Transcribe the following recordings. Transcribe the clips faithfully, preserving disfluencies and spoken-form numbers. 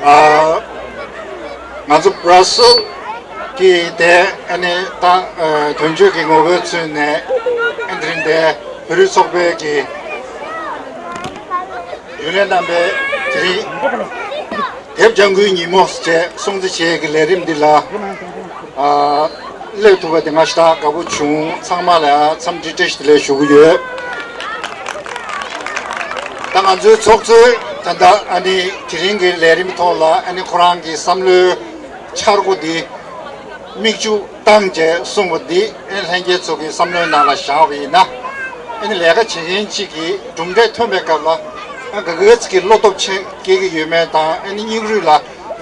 ཨ། ང་ཚོ་བྷ་ར་སེལ་གྱི་དེ་ཨ་ནི་ད་ཨ་དོན་གཅོད་ཀྱི་ངོ་རྒོལ་ཚུལ་ནས་ཨ་དེ་རིང་དེ་བོད་རིགས་ཚོགས་པའི་གི་རྒྱུན་ལས་རྣམ་པའི་དེ་རིང་དེབ་ལྗང་ཁུའི་ཉིན་མོ་ཞེས་སྲུང་བརྩི་བྱེད་ཀྱི་ལས་རིམ་འདི་ལ་ཨ་སླེབས་ཐུབ་པ་དེ་ང་ཞེ་དྲག་དགའ་པོ་བྱུང་། ཚང་མ་ལ་འཚམས་འདྲི་བཀྲ་ཤིས་བདེ་ལེགས་ཞུ་གི་ཡོད། ད་ང་ཚོའི་ཚོགས་གཙོས་ད་ལྟ་ཨ་ནི་དེ་རིང་གི་ལས་རིམ་ཐོག་ལ་ཨ་ནི་ཁོ་རང་གི་བསམ་བློའི་འཆར་སྒོ་འདི་མིག་ཆུ་བཏང་བྱས་གསུངས་པ་འདི་ཨ་ནི་ལྷན་རྒྱས་ཚོ་གི་བསམ་བློའི་ནང་ལ་བཞག་པ་ཡིན་ན། ཨ་ནི་ལས་ཀ་བྱེད་མཁན་གཅིག་གིས་གྲུབ་འབྲས་ཐོན་པའི་སྐབས་ལ་ཨ་ག་ག་ཚོད་ཀྱི་བློ་སྟོབས་ཆེ་སྐྱེ་གི་ཡོད་མེད་དང་ཨ་ནི་སྙིང་རུས་ལ་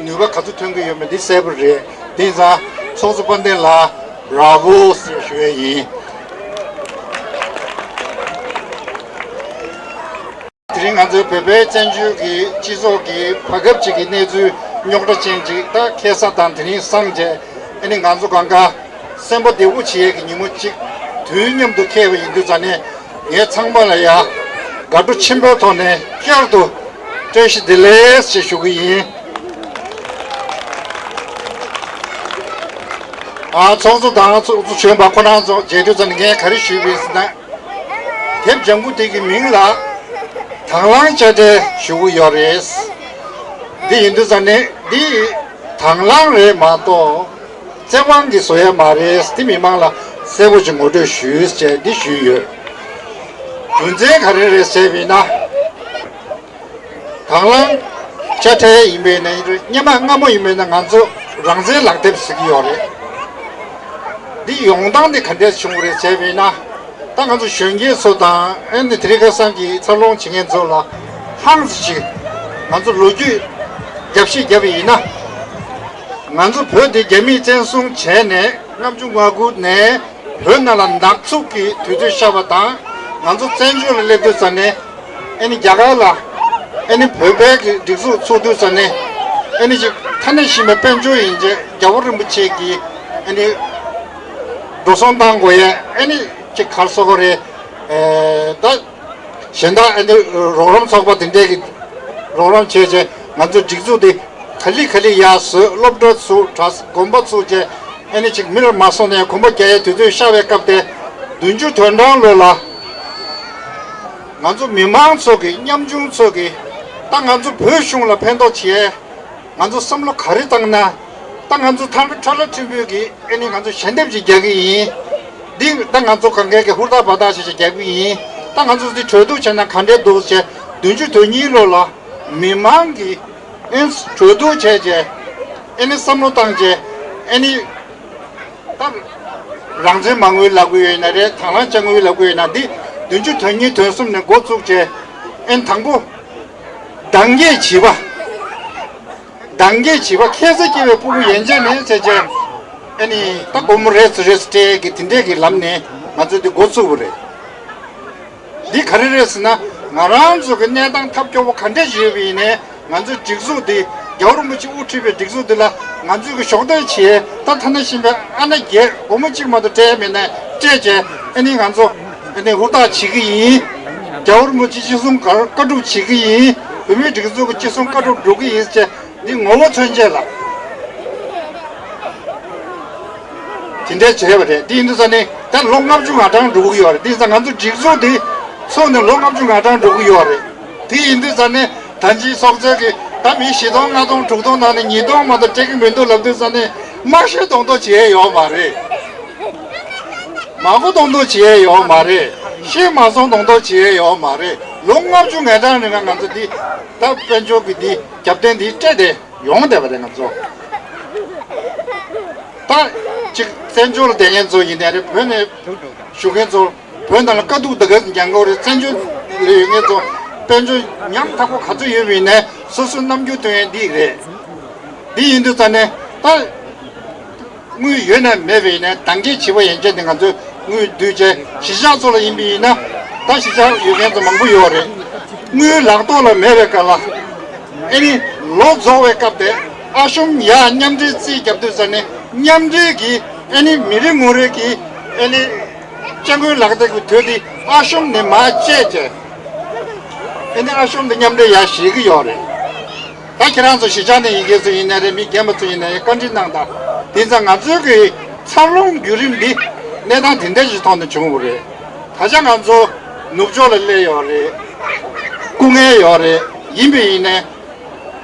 ནུས་པ་ག་ཚོད་ཐོན་གི་ཡོད་མེད་འདི་གསལ་པོ་རེད། དེ་ཡིན་ཙང་ཚོགས་གཙོ་དཔལ་ལྡན་ལགས་Bravo ཞེས་ཞུ་ཡས་ཡིན། དེ་རིང་ང་ཚོའི་བོད་པའི་བཙན་བྱོལ་གྱི་སྤྱི་ཚོགས་ཀྱི་བར་སྐབས་ཅིག་གི་གནས་ཚུལ་རྙོག་དྲ་ཅན་ཅིག་ད་ཁེལ་ས་དང་། དེ་རིང་སངས་རྒྱས་ཨ་ནི་ང་ཚོ་གང་ག་སེམས་པ་བདེ་པོ་བྱེད་ཡས་ཀྱི་ཉིན་མོ་གཅིག་དུས་མཉམ་དུ་འཁེལ་བ་ཡིན་དུས་ཙང་ནས་ངས་ཚང་མ་ལ་ཡ་དགའ་སྤྲོ་ཆེན་པོའི་ཐོག་ནས་བསྐྱར་དུ་བཀྲ་ཤིས་བདེ་ལེགས་ཞེས་ཞུ་གི་ཡིན། ཨ་ཚོགས་གཙོ་དང་ཚོགས་གཙོ་གཞོན་པ་ཁོ་རང་ཚོ་མཇལ་དུས་ཙམ་ནས་ངས་ག་རེ་ཞུས་པ་ཡིན་ཟེར་ན། དེབ་ལྗང་ཁུ་དེ་གི་མིང་ལ་དང་བླངས་དཔྱ་ཁྲལ་ཞུ་གི་ཡོད་རེད། འདི་ཡིན་དུས་ཙམ་ནས་འདི་དང་བླངས་རེད་མ་གཏོགས་བཙན་དབང་གིས་བཟོ་ཡ་མ་རེད། འདི་མི་མང་ལ་གསལ་པོ་ཞིག་ངོ་སྤྲོད་ཞུས་བྱས་འདི་ཞུས་ཡོད། རྒྱུ་མཚན་ག་རེ་རེད་ཟེར་བ་ཡིན་ན། དང་བླངས་དཔྱ་ཁྲལ་ཡིན་པས་ན་ཡིན་རུང་སྔོན་མ་སྔ་མོ་ཡིན་པས་ན་ང་ཚོ་རང་བཙན་ལག་དེབ་ཟེར་གྱི་ཡོད་རེད། འདི་ཡོང་སྟངས་འདི་ག་འདྲས་བྱུང་བ་རེད་ཟེར་བས་ན། ད་ང་ཚོ་གཞོན་སྐྱེས་ཚོ་དང་ཨ་ནི་དེ་རིང་ཁ་སང་གི་འཚར་ལོངས་བྱེད་མཁན་ཚོ་ལ་ཧང་སི་ཅིག་ང་ཚོ་ལོ་རྒྱུས་རྒྱབ་བཤད་བརྒྱབ་པ་ཡིན་ན། ང་ཚོ་བོད་འདི་རྒྱ་མིས་བཙན་བཟུང་བྱས་ནས་ལྔ་བཅུ་ང་དགུ་ནས་བོད་ནང་ལ་ནག་འཚུབ་ཀྱི་དུས་ཚོད་ཤར་བ་དང་། ང་ཚོ་བཙན་བྱོལ་ལ་སླེབས་དུས་ཙམ་ནས་ཨ་ནི་རྒྱ་གར་ལ་ཨ་ནི་བོད་པའི་གི་སྒྲིག་འཛུགས་ཚུགས་དུས་ཙམ་ནས་ཨ་ནི་ཅིག་ཐ་སྙད་གཞི་མེད་དཔལ་འབྱོར་ཡིན་བྱས་རྒྱལ་བ་རིན་པོ་ཆེ་གི་ཨ་ནི་འགྲོ་སོང་བཏང་དགོས་ཡས་ཨ་ནི་ཅིག་ག་རེ་ཟེར་དགོས་རེད། ཨེ་ད་གཞན་དག་ཨ་ནི་རོགས་རམ་ཚོགས་པ་དེ་འདྲས་ཀྱི་རོགས་རམ་བྱས་བྱས་ང་ཚོ་སྒྲིག་འཛུགས་དེ་ག་ལེ་ག་ལེ་ཡར་བཟོས། སློབ་གྲྭ་ཚུགས། གྲྭ་ས་དགོན་པ་ཚུགས་བྱས་ཨ་ནི་ཅིག་མི་ལ་མ་སོང་ནས་གོམ་པ་རྒྱག་ཡས་དུས་ཚོད་ཤར་བའི་སྐབས་དེ་བདུན་ཅུ་དོན་གྲངས་ལོ་ལ་ང་ཚོ་མི་མང་ཚོ་གི་ཉམ་ཆུང་ཚོ་གི་ད་ང་ཚོ་བོད་གཞུང་ལ་ཕན་ཐོགས་བྱེད་ཡས་ང་ཚོ་བསམ་བློ་ག་རེ་བཏང་ན། ད་ང་ཚོ་ཐང་ཁྲ་ལ་ཁྲིམས་དཔོན་གྱིས་ཨ་ནི་ང་ཚོ་ཞལ་འདེབས་ཅིག་རྒྱག་གི་ཡིན། འདི་ད་ང་ཚོ་གང་གས་ཀྱི་ཧུར་ཐག་འབད་ཐག་བྱས་བྱས་རྒྱག་གི་ཡིན། ད་ང་ཚོ་འདི་གྲོས་བསྡུར་བྱས་ན་ག་འདྲས་འདུག་ཅེས་བདུན་ཅུ་དོན་གཉིས་ལོ་ལ་མི་མང་གིས་ཨེ་གྲོས་བསྡུར་བྱས་བྱས་ཨ་ནི་བསམ་བློ་བཏང་བྱས་ཨ་ནི་ད་རང་བཙན་མ་དངུལ་ལབ་ཀྱི་ཡོད་ན་རེད། དང་བླངས་དཔྱ་དངུལ་ལབ་ཀྱི་ཡོད་ན་འདི་བདུན་ཅུ་དོན་གཉིས་དོན་གསུམ་ནས་འགོ་བཙུགས་བྱས་ཨ་ནི་དང་པོ་འདང་རྒྱས་བྱིས་པ། འདང་རྒྱས་བྱིས་པ་ཁྱད་མཚར་སྐྱེ་བའི་ཕྲུ་གུ་ཡན་ཆད་ནས་བྱས་རྗེས་ཨ་ནི་ད་སྒོར་མོ་རེ་ཙམ་རེ་ཙམ་སྤྲད་ཀྱི་དེ་འདྲས་ཀྱི་ལམ་ནས་ང་ཚོས་འདི་འགོ་བཙུགས་པ་རེད། འདི་ག་རེ་རེད་ཟེར་ན་ང་རང་ཚོ་གི་གནས་སྟངས་ཐབས་སྐྱོ་བོ་ག་འདྲས་ཡོད་པ་ཡིན་ནའི་ང་ཚོའི་སྒྲིག་འཛུགས་འདི་རྒྱལ་བ་རིན་པོ་ཆེ་དབུ་ཁྲིད་པའི་སྒྲིག་འཛུགས་འདི་ལ་ང་ཚོས་གི་གཞོགས་འདེགས་བྱས། ད་ཐ་ན་ཤིང་པའི་ཨ་ན་བརྒྱད་སྒོར་མོ་གཅིག་མ་གཏོགས་སྤྲད་མེད་ནའི་སྤྲད་བྱས་ཨ་ནི་ང་ཚོ་ཨ་ནི་ཧུར་ཐག་བྱེད་ཀྱི་ཡིན། རྒྱལ་བ་རིན་པོ་ཆེ་ཅི་གསུང་བཀའ་སྒྲུབ་བྱེད་ཀྱི་ཡིན། བོད་མིའི་སྒྲིག་འཛུགས་ཀྱི་ཅི་གསུང་བཀའ་སྒྲུབ་འགྲོ་གི་ཡིན་ཟེར་འདི་ངོ་བོ་མཚོན་ཆེད་ལ་དེ་འདྲས་བྱས་པ་རེད། འདི་ཡིན་དུས་ཙང་ནས་ད་ལོ་ལྔ་བཅུ་ང་གྲངས་འགྲོ་གི་ཡོད་རེད། འདི་ཡིན་ཙང་ང་ཚོ་སྒྲིག་འཛུགས་འདི་ཚུགས་ནས་ལོ་ལྔ་བཅུ་ང་གྲངས་འགྲོ་གི་ཡོད་རེད། དེ་ཡིན་དུས་ཙང་ནས་ད་ཅིའི་ཚོགས་གཙོས་ཀྱི་ད་མི་བཞི་སྟོང་ལྔ་སྟོང་དྲུག་སྟོང་ནང་ནས་ཉིས་སྟོང་མ་གཏོགས་སྤྲད་ཀྱི་མི་འདུག་ལབ་དུས་ཙང་ནས་མ་ཤེས་གདོང་གཏོད་བྱེད་ཡས་ཡོད་མ་རེད། མ་གོ་གདོང་གཏོད་བྱེད་ཡས་ཡོད་མ་རེད། ཤེས་མ་སོང་གདོང་གཏོད་བྱེད་ཡས་ཡོད་མ་རེད། ལོ་ལྔ་བཅུ་ང་གྲངས་རིང་ང་ང་ཚོ་འདི་ད་དཔལ་འབྱོར་གྱི་འདི་རྒྱབ་རྟེན་འདི་སྤྲད་དེ་ཡོང་བསྡད་པ་རེད། ང་ཚོ་ད་ཅིག་བཙན་བྱོལ་ལ་བསྡད་མཁན་ཚོ་ཡིན་ནའི་རེད། བོད་ནས་བཞུགས་མཁན་ཚོ་བོད་ནང་ལ་དཀའ་སྡུག་འདི་ག་མྱངས་ཀྱི་ཡོད་རེད། བཙན་བྱོལ་ལ་ཡོད་མཁན་ཚོ་དཔལ་འབྱོར་ཉམ་ཐག་པོ་ག་ཚོད་ཡོད་པ་ཡིན་ནའི་སོ་སོའི་རྣམ་འགྱུར་སྟོན་ཡས་འདི་རེད། འདི་ཡིན་དུས་ཙང་ནས་ད། དངུལ་ཡོད་ན་མེད་པ་ཡིན་ནའི་འདང་རྒྱས་བྱིས་པ་ཡན་ཆད་དེ་ང་ཚོས་དངུལ་བསྡུས་བྱས་གཞིས་ཆགས་ཚོ་ལ་ཡིན་པ་ཡིན་ན་ད་གཞིས་ཆགས་ཡོད་མཁན་ཚོ་མང་པོ་ཡོད་རེད། དངུལ་ལག་ཐོག་ལ་མེད་པའི་སྐབས་ལ་ཨ་ནི་ལོ་རྫོགས་པའི་སྐབས་དེ་ཨ་གཞུང་ཡར་མཉམ་འབྲེལ་རྩིས་རྒྱབ་དུས་ཙ་ནས་མཉམ་འབྲེལ་གྱི་ཨ་ནི་མི་རེ་ངོ་རེ་གི་ཨ་ནི་དཔྱ་དངུལ་ལག་དེབ་ཀྱི་དོད་དེ་ཨ་གཞུང་ནས་མར་བཅད་བྱས་ཨ་ནི་ཨ་གཞུང་དེ་མཉམ་འབྲེལ་ཡར་བཞེས་ཀྱི་ཡོད་རེད། ད་ཁྱེད་རང་ཚོ་གཞིས་ཆགས་ནས་ཡིན་མཁན་ཚོ་ཡིན་ནའི་རེད། མི་རྒན་པ་ཚོ་ཡིན་ནའི་བཀའ་འདྲི་གནང་དང་། དེ་ཙང་ང་ཚོའི་གི་འཚར་ལོངས་བརྒྱུད་རིམ་འདི་གནས་སྟངས་དེ་འདྲ་ཞིག་ཐོག་ནས་བྱུང་བ་རེད། ད་ཆ་ང་ཚོ་ནུབ་ཕྱོགས་ལ་སླེབས་ཡོད་རེད། སྐུ་ངལ་ཡོད་རེད། ཡིན་པ་ཡིན་ནའི་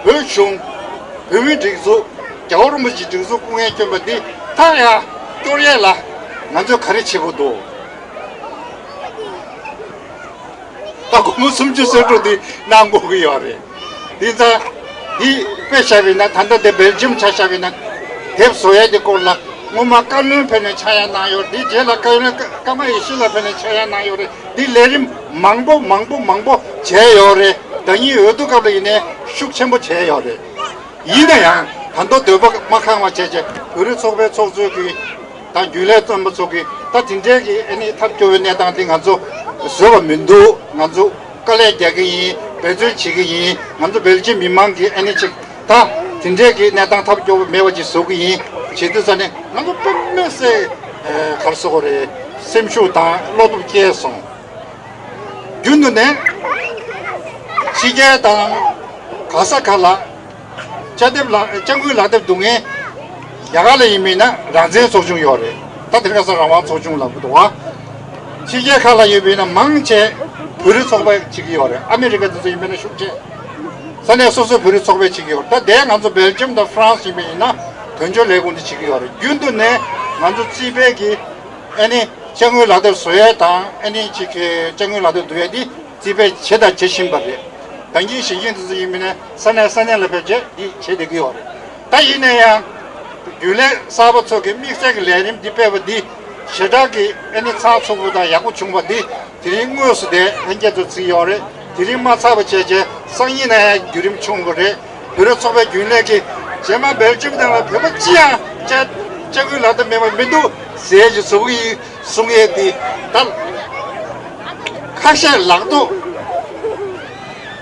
བོད་གཞུང་། བོད་མིའི་སྒྲིག་འཛུགས། རྒྱལ་བ་རིན་པོ་ཆེའི་སྒྲིག་འཛུགས་སྐུ་ངལ་བསྐྱོན་པ་འདི་ད་ཡང་སྐྱོར་ཡས་ལ་ང་ཚོས་ག་རེ་བྱེད་དགོས་འདུག་ད་སྒོར་མོ་སུམ་ཅུ་སོ་དྲུག་འདི་གནང་དགོས་ཀྱི་ཡོད་རེད། དེ་ཙང་འདི་དཔེ་བཞག་པ་ཡིན་ན། ད་ལྟ་འདི་སྦེལ་ཇམ་ཆ་བཞག་པ་ཡིན་ན། དེབ་བཟོ་ཡས་དེ་སྐོར་ལ་སྔོན་མ་བཀའ་བློན་ཕེབས་ནས་ཕྱག་ཡར་གནང་ཡོད་རེད། དེའི་རྗེས་ལ་བཀའ་བློན་ཀརྨ་ཡེ་ཤེས་ལགས་ཕེབས་ནས་ཕྱག་ཡར་གནང་ཡོད་རེད། འདི་ལས་རིམ་མང་པོ་མང་པོ་མང་པོ་བྱས་ཡོད་རེད། ཟླ་ཉིན་འོས་བསྡུ་སྐབས་ལ་ཡིན་ནའི་ཤུགས་ཆེན་པོ་བྱས་ཡོད་རེད། ཡིན་ན་ཡང་ད་དུང་འདོད་པ་མ་ཁེངས་པ་བྱས་བྱས། བོད་རིགས་ཚོགས་པའི་ཚོགས་གཙོ་གིས་དང་རྒྱུན་ལས་རྣམ་པ་ཚོ་གིས་ད་དེ་འདྲའི་གི་ཨ་ནི་ཐབས་སྐྱོ་བའི་གནས་སྟངས་འདི་ང་ཚོ་བཟོས་པ་མི་འདུག་ང་ཚོ་དཀའ་ལས་རྒྱག་གི་ཡིན། འབད་བརྩོན་བྱེད་ཀྱི་ཡིན། ང་ཚོ་སྦེལ་ཇམ་མི་མང་གིས་ཨ་ནི་ཅིག་ད་དེ་འདྲའི་གི་གནས་སྟངས་ཐབས་སྐྱོ་བ་མེད་པ་ཅིག་བཟོ་གི་ཡིན། བྱེད་དུས་ཙ་ནས་ང་ཚོ་དཔེ་མི་སྲིད་ག་རེ་ཟེར་དགོས་རེད། སེམས་ཤུགས་དང་བློ་སྟོབས་སྐྱེས་སོང་། རྒྱུན་དུ་ནས་ཕྱི་རྒྱལ་དང་ག་ས་ག་ལ་ཅ་དེབ་ལག་ཅ་དངུལ་ལག་དེབ་བསྡུ་མཁན། རྒྱ་གར་ལ་ཡིན་མིན་ན་རང་བཙན་ཚོགས་ཆུང་ཡོད་རེད། ད་དེ་རིང་ཁ་སང་རང་དབང་ཚོགས་ཆུང་ལབ་ཀྱི་འདུག་བ། ཕྱི་རྒྱལ་ཁག་ལ་ཡོད་པ་ཡིན་ན་མང་ཆེ་བོད་རིགས་ཚོགས་པ་བྱེད་ཀྱི་ཡོད་རེད། ཨ་མི་རི་ཀ་དེ་ཚོ་ཡིན་པ་ཡིན་ན་ཤུགས་ཆེ། ས་གནས་སོ་སོའི་བོད་རིགས་ཚོགས་པ་བྱེད་ཀྱི་ཡོད་རེད། ད་དེ་ང་ཚོ་སྦེལ་ཇམ་དང་ཧྥ་རན་སི་ཡིན་པ་ཡིན་ན་དོན་གཅོད་ལས་ཁུངས་དེ་བྱེད་ཀྱི་ཡོད་རེད། རྒྱུན་དུ་ནས་ང་ཚོ་རྩིས་སྤེལ་གྱི་ཨ་ནི་ཅ་དངུལ་ལག་དེབ་བཟོ་ཡས་དང་། ཨ་ནི་ཅིག་གི་ཅ་དངུལ་ལག་དེབ་བསྡུ་ཡས་འདི་རྩིས་སྤེལ་བྱས་དང་བྱེད་བཞིན་པ་རེད། ད་གིན་གཞིས་ཆགས་དེ་ཚོ་ཡིན་མིན་ནས་ས་གནས་ས་གནས་ལ་ཕེབས་བྱས་འདི་བྱེད་བསྡད་ཀྱི་ཡོད་རེད། ད་ཡིན་ན་ཡང་རྒྱུན་ལས་གསར་པ་ཚོ་གི་དམིགས་བསལ་གྱི་ལས་རིམ་འདི་སྤེལ་བ་འདི་ཞེ་དྲག་གི་ཨ་ནི་ཚགས་ཚུད་པོ་དང་ཡག་པོ་བྱུང་བ་འདི་དེ་རིང་དངོས་སུ་དེ་ལྷན་རྒྱས་ཚོ་བརྩིས་ཡོད་རེད། དེ་རིང་མ་ཚར་བ་བྱས་བྱས་སང་ཉིན་ན་ཡང་བརྒྱུད་རིམ་བྱུང་བ་རེད། བོད་རིགས་ཚོགས་པའི་རྒྱུན་ལས་ཀྱིས་རྗེས་མ་སྦེལ་ཇམ་ནང་ལ་བོད་པ་ཅི་ཡང་ཅ་ཅ་དངུལ་ལག་དེབ་མེད་པ་མི་འདུག་ཟེར་གྱི་བཟོ་གི་ཡིན། གསུང་ཡས་འདི་ད་ཁ་ཤས་ལག་ཐོག་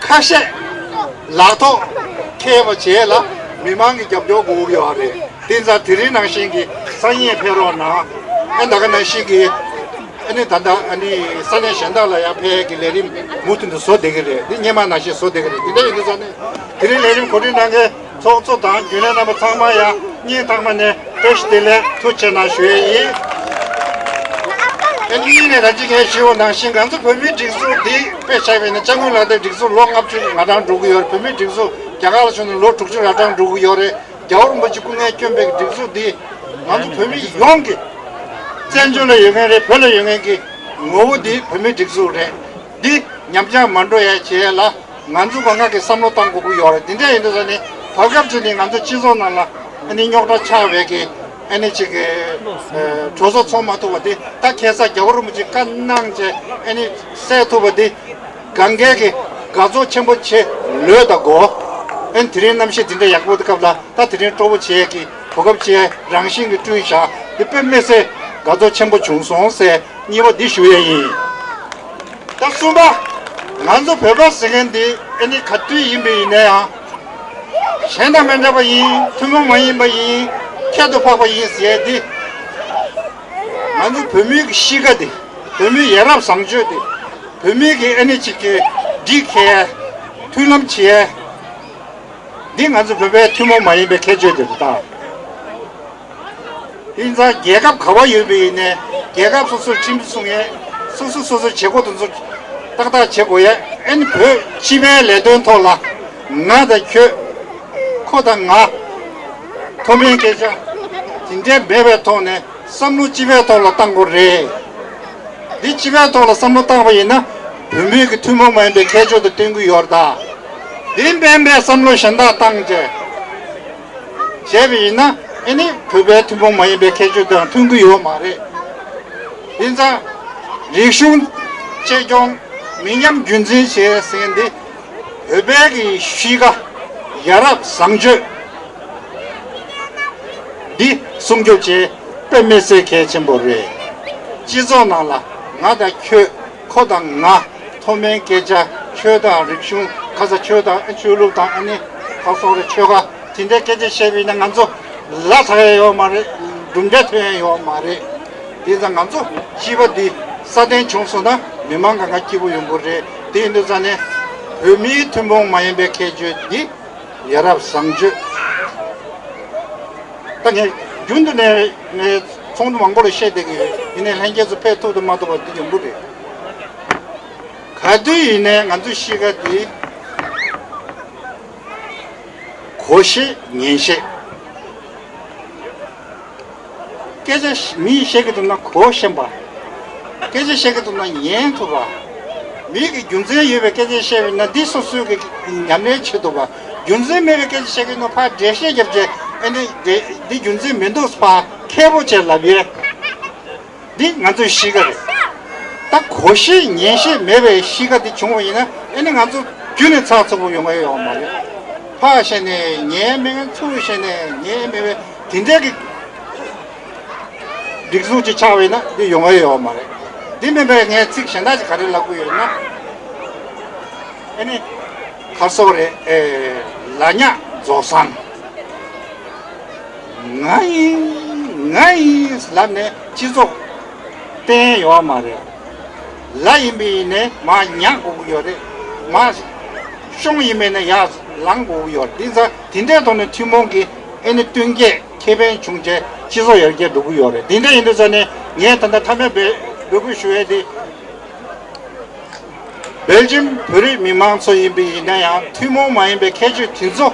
ཁ་ཤས་ལག་ཐོག་ཁེལ་བ་བྱས་ལ་མི་མང་གི་རྒྱབ་སྐྱོར་དགོས་ཀྱི་ཡོད་རེད། དེ་ཙང་དེ་རིང་ནང་བཞིན་གྱི་སང་ཉིན་ཕེབས་རོགས་གནང་། ཨ་ད་ག་ནང་བཞིན་གྱི་ཨ་ནི་ད་ལྟ་ཨ་ནི་ས་གནས་གཞན་དག་ལ་ཡང་ཕེབས་ཀྱི་ལས་རིམ་མུ་མཐུད་དུ་བཟོ་བསྡད་ཀྱི་རེད། འདི་སྔོན་མ་ནང་བཞིན་བཟོ་བསྡད་ཀྱི་རེད། དེ་འདྲ་ཡིན་དུས་ཙང་ནས་དེ་རིང་ལས་རིམ་གོ་སྒྲིག་གནང་མཁན་ཚོགས་གཙོ་དང་རྒྱུན་ལས་རྣམ་པ་ཚང་མ་ཡང་སྙིང་ཐག་པ་ནས་བཀྲ་ཤིས་བདེ་ལེགས་ཐུགས་རྗེ་ཆེ་གནང་ཞུ་ཡས་ཡིན། ཨ་ནི་གཉིས་ནས་ད་ཅི་ངས་ཞུས་པ་ནང་བཞིན་ང་ཚོ་བོད་མིའི་སྒྲིག་འཛུགས་འདི་དཔེ་བཞག་པ་ཡིན་ན་ཅ་དངུལ་ལག་དེབ་སྒྲིག་འཛུགས་ལོ་ལྔ་བཅུ་ང་གྲངས་འགྲོ་གི་ཡོད་རེད། བོད་མིའི་སྒྲིག་འཛུགས་རྒྱ་གར་ལ་མཚོན་ན་ལོ་དྲུག་ཅུ་ང་གྲངས་འགྲོ་གི་ཡོད་རེད། རྒྱལ་བ་རིན་པོ་ཆེ་སྐུ་ངལ་བསྐྱོན་པའི་སྒྲིག་འཛུགས་འདི་ང་ཚོ་བོད་མི་ཡོངས་ཀྱི་བཙན་བྱོལ་ལ་ཡོད་མཁན་རེད། བོད་ལ་ཡོད་མཁན་གྱི་ངོ་བོ་འདི་བོད་མིའི་སྒྲིག་འཛུགས་རེད། འདི་ཉམས་ཆག་མ་འགྲོ་ཡ་བྱེད་ཡ་ལ་ང་ཚོ་གང་ག་གི་བསམ་བློ་བཏང་དགོས་ཀྱི་ཡོད་རེད། འདི་འདྲ་ཡིན་དུས་ཙ་ནི་བར་སྐབས་ཅིག་ནི་ང་ཚོ་སྤྱི་ཚོགས་ནང་ལ་ཨ་ནི་རྙོག་དྲ་ཆགས་པའི་གི་ཨ་ནི་ཅིག་གི་ཨ་གྲོས་ཚོགས་ཚོགས་མ་ཐུབ་པ་འདི་ད་ཁ་སང་རྒྱལ་བ་རིན་པོ་ཆེ་བཀའ་གནང་བྱས་ཨ་ནི་སེལ་ཐུབ་པ་འདི་གང་གའི་གི་དགའ་ཚོར་ཆེན་པོ་བྱེད་ལོས་དང་གོ། ཨ་ནི་དེ་རིང་གནམ་གཤིས་འདི་འདྲ་ཡག་པོ་འདི་སྐབས་ལ་ད་དེ་རིང་སྤྲོ་པོ་བྱེད་ཀྱི་གོ་སྐབས་བྱས་རང་བཞིན་གྱི་བསྐྲུན་བཞག་འདི་དཔེ་མི་སྲིད་དགའ་ཚོར་ཆེན་པོ་བྱུང་སོང་ཟེར་གཉིས་པ་འདི་ཞུ་ཡས་ཡིན། ད་གསུམ་པ། ང་ཚོ་བོད་པ་ཟེར་མཁན་འདི་ཨ་ནི་ག་དུས་ཡིན་པ་ཡིན་ན་ཡང་གཞན་དང་མི་འདྲ་བ་ཡིན། ཐུན་མོང་མ་ཡིན་པ་ཡིན། ཁྱད་དུ་འཕགས་པ་ཡིན་ཟེར་ཡས་འདི་ང་ཚོ་བོད་མིའི་གི་གཤིས་ཀ་འདི། བོད་མིའི་ཡ་རབས་བཟང་སྤྱོད་འདི། བོད་མིའི་གི་ཨ་ནི་ཅིག་གི་སྒྲིག་འཁེལ་མཐུན་ལམ་བྱེད་ཡས། འདི་ང་ཚོ་བོད་པའི་ཐུན་མོང་མ་ཡིན་པའི་ཁྱད་ཆོས་དེ་རེད་ད། དེ་ཡིན་ཙང་རྒྱལ་ཁབ་ག་བ་ཡོད་པ་ཡིན་ནའི་རྒྱལ་ཁབ་སོ་སོར་ཁྲིམས་སྲུང་ཡས། སོ་སོ་སོ་སོའི་བྱེད་སྒོ་དེ་ཚོ་ཏག་ཏག་བྱེད་དགོས་ཡས། ཨ་ནི་བོད་སྤྱི་པའི་ལས་དོན་ཐོག་ལ་ང་དང་ཁྱོད། ཁོ་དང་ང་། མཐོ་དམན་སྐད་ཆ་དེ་འདྲའི་མེད་པའི་ཐོག་ནས་བསམ་བློ་སྤྱི་པའི་ཐོག་ལ་བཏང་དགོས་རེད། འདི་སྤྱི་པའི་ཐོག་ལ་བསམ་བློ་བཏང་བ་ཡིན་ན་བོད་མིའི་གི་ཐུན་མོང་མ་ཡིན་པའི་ཁྱད་ཆོས་དང་བསྟུན་གྱི་ཡོད་རེད་ད། འདི་དམན་པའི་བསམ་བློ་གཞན་དག་བཏང་བྱས་བྱས་པ་ཡིན་ན་ཨ་ནི་བོད་པའི་ཐུན་མོང་མ་ཡིན་པའི་ཁྱད་ཆོས་དང་མཐུན་གྱི་ཡོད་མ་རེད། ཡིན་ཙང་རིག་གཞུང་གཅེས་སྐྱོང་མི་ཉམས་རྒྱུན་འཛིན་བྱེད་ཟེར་འདི་བོད་པའི་གི་གཤིས་ཀ་ཡ་རབས་བཟང་སྤྱོད་འདི་སྲུང་སྐྱོབ་བྱེད་དཔེ་མི་སྲིད་གལ་ཆེན་པོ་རེད། སྤྱི་ཚོགས་ནང་ལ་ང་དང་ཁྱོད། ཁོ་དང་ང་། མཐོ་དམན་སྐད་ཆ། ཆོས་དང་རིག་གཞུང་། ཁ་ས་ཆོས་དང་ཆོས་ལུགས་དང་ཨ་ནི་ཁ་སོག་རེ་ཆོལ་ཁ་དེ་འདྲའི་སྐད་ཆ་བཤད་པ་ཡིན་ན་ང་ཚོ་ལ་ཐག་ཡ་ཡོད་མ་རེད། གྲུབ་འབྲས་ཐོན་ཡ་ཡོད་མ་རེད། དེ་ཙང་ང་ཚོ་སྤྱི་པ་འདི་སྲ་བརྟན་བྱུང་སོང་ན་མི་མང་གང་ག་སྐྱིད་པོ་ཡོང་གི་རེད། དེ་ཡིན་དུས་ཙང་ནས་བོད་མིའི་ཐུན་མོང་མ་ཡིན་པའི་ཁྱད་ཆོས་འདི་ ཡ་རབས་བཟང་སྤྱོད། ད་ངས་རྒྱུན་དུ་ནས་ངས་ཚོགས་འདུ་མང་པོ་ལ་བཤད་བསྡད་ཀྱི་ཡོད། ཡིན་ནའི་ལྷན་རྒྱས་ཚོ་ཕེབས་ཐུབ་དང་མ་ཐུབ་པ་འདི་ཡོང་གི་རེད། ག་དུས་ཡིན་ནའི་ང་ཚོའི་གཤིས་ཀ་འདི་གོ་ཤེས་ཉན་ཤེས། སྐད་ཆ་མིས་བཤད་ཀྱི་འདུག་ན་གོ་ཤེས་པ། སྐད་ཆ་བཤད་ཀྱི་འདུག་ན་ཉན་ཐུབ་པ། མི་གི་རྒྱུ་མཚན་ཡོད་པའི་སྐད་ཆ་བཤད་པ་ཡིན་ན་འདི་སོ་སོའི་གི་ཉམས་ལེན་བྱེད་ཐུབ་པ། རྒྱུ་མཚན་མེད་པའི་སྐད་ཆ་བཤད་ཀྱི་འདུག་ཕར་འགྲེལ་བཤད་རྒྱབ་བྱས་ཨ་ནི་འདི་རྒྱུ་མཚན་མི་འདུག་ཕར་ཁེ་པོ་བྱས་ལབ་ཡས། འདི་ང་ཚོའི་གཤིས་ཀ་རེད། ད་གོ་ཤེས་ཉན་ཤེས་མེད་པའི་གཤིས་ཀ་འདི་བྱུང་བ་ཡིན་ན་ཨ་ནི་ང་ཚོ་རྒྱུན་ནས་ཚགས་ཚུད་པོ་ཡོང་གི་ཡོད་མ་རེད། ཕར་བཤད་ནས་ཉན་མེད་མཁན་ཚུར་བཤད་ནས་ཉན་མེད་པའི་དེ་འདྲའི་གི་སྒྲིག་འཛུགས་ཅིག་ཆགས་པ་ཡིན་ན་འདི་ཡོང་གི་ཡོད་མ་རེད། འདི་མིན་པའི་ངས་ཚིག་གཞན་དག་ཅིག་ག་རེ་ལབ་དགོས་ཡོད་ན། ཨ་ནི། ག་རེ་ཟེར་དགོས་རེད། ཨེ། ལ་ཉག་རྫོགས་སང་། ང་ཡིན། ང་ཡིན་ལབ་ནས་སྤྱི་ཚོགས་བསྟན་ཡོད་མ་རེད། ལ་ཡིན་པ་ཡིན་ནའི་མར་ཉག་དགོས་ཀྱི་ཡོད་རེད། མར་གཤོང་ཡིན་པ་ཡིན་ནའི་ཡར་ལངས་དགོས་ཀྱི་ཡོད་རེད། དེ་ཚོ་དེ་འདྲའི་ཐོག་ནས་ཐུན་མོང་གི་ཨ་ནི་བསྟུན་མཁས་ཁེ་ཕན་བྱུང་བྱས་སྤྱི་ཚོགས་ཡར་རྒྱས་འགྲོ་གི་ཡོད་རེད། དེ་འདྲ་ཡིན་དུས་ཙང་ནས་ངས་ད་ལྟ་མཐའ་མའི་འབོད་འབོད་སྐུལ་ཞུ་ཡས་དེ། སྦེལ་ཇམ་བོད་རིགས་མི་མང་ཚོ་ཡིན་པ་ཡིན་ན་ཡང་ཐུན་མོང་མ་ཡིན་པའི་ཁྱད་ཆོས་དེ་ཚོ་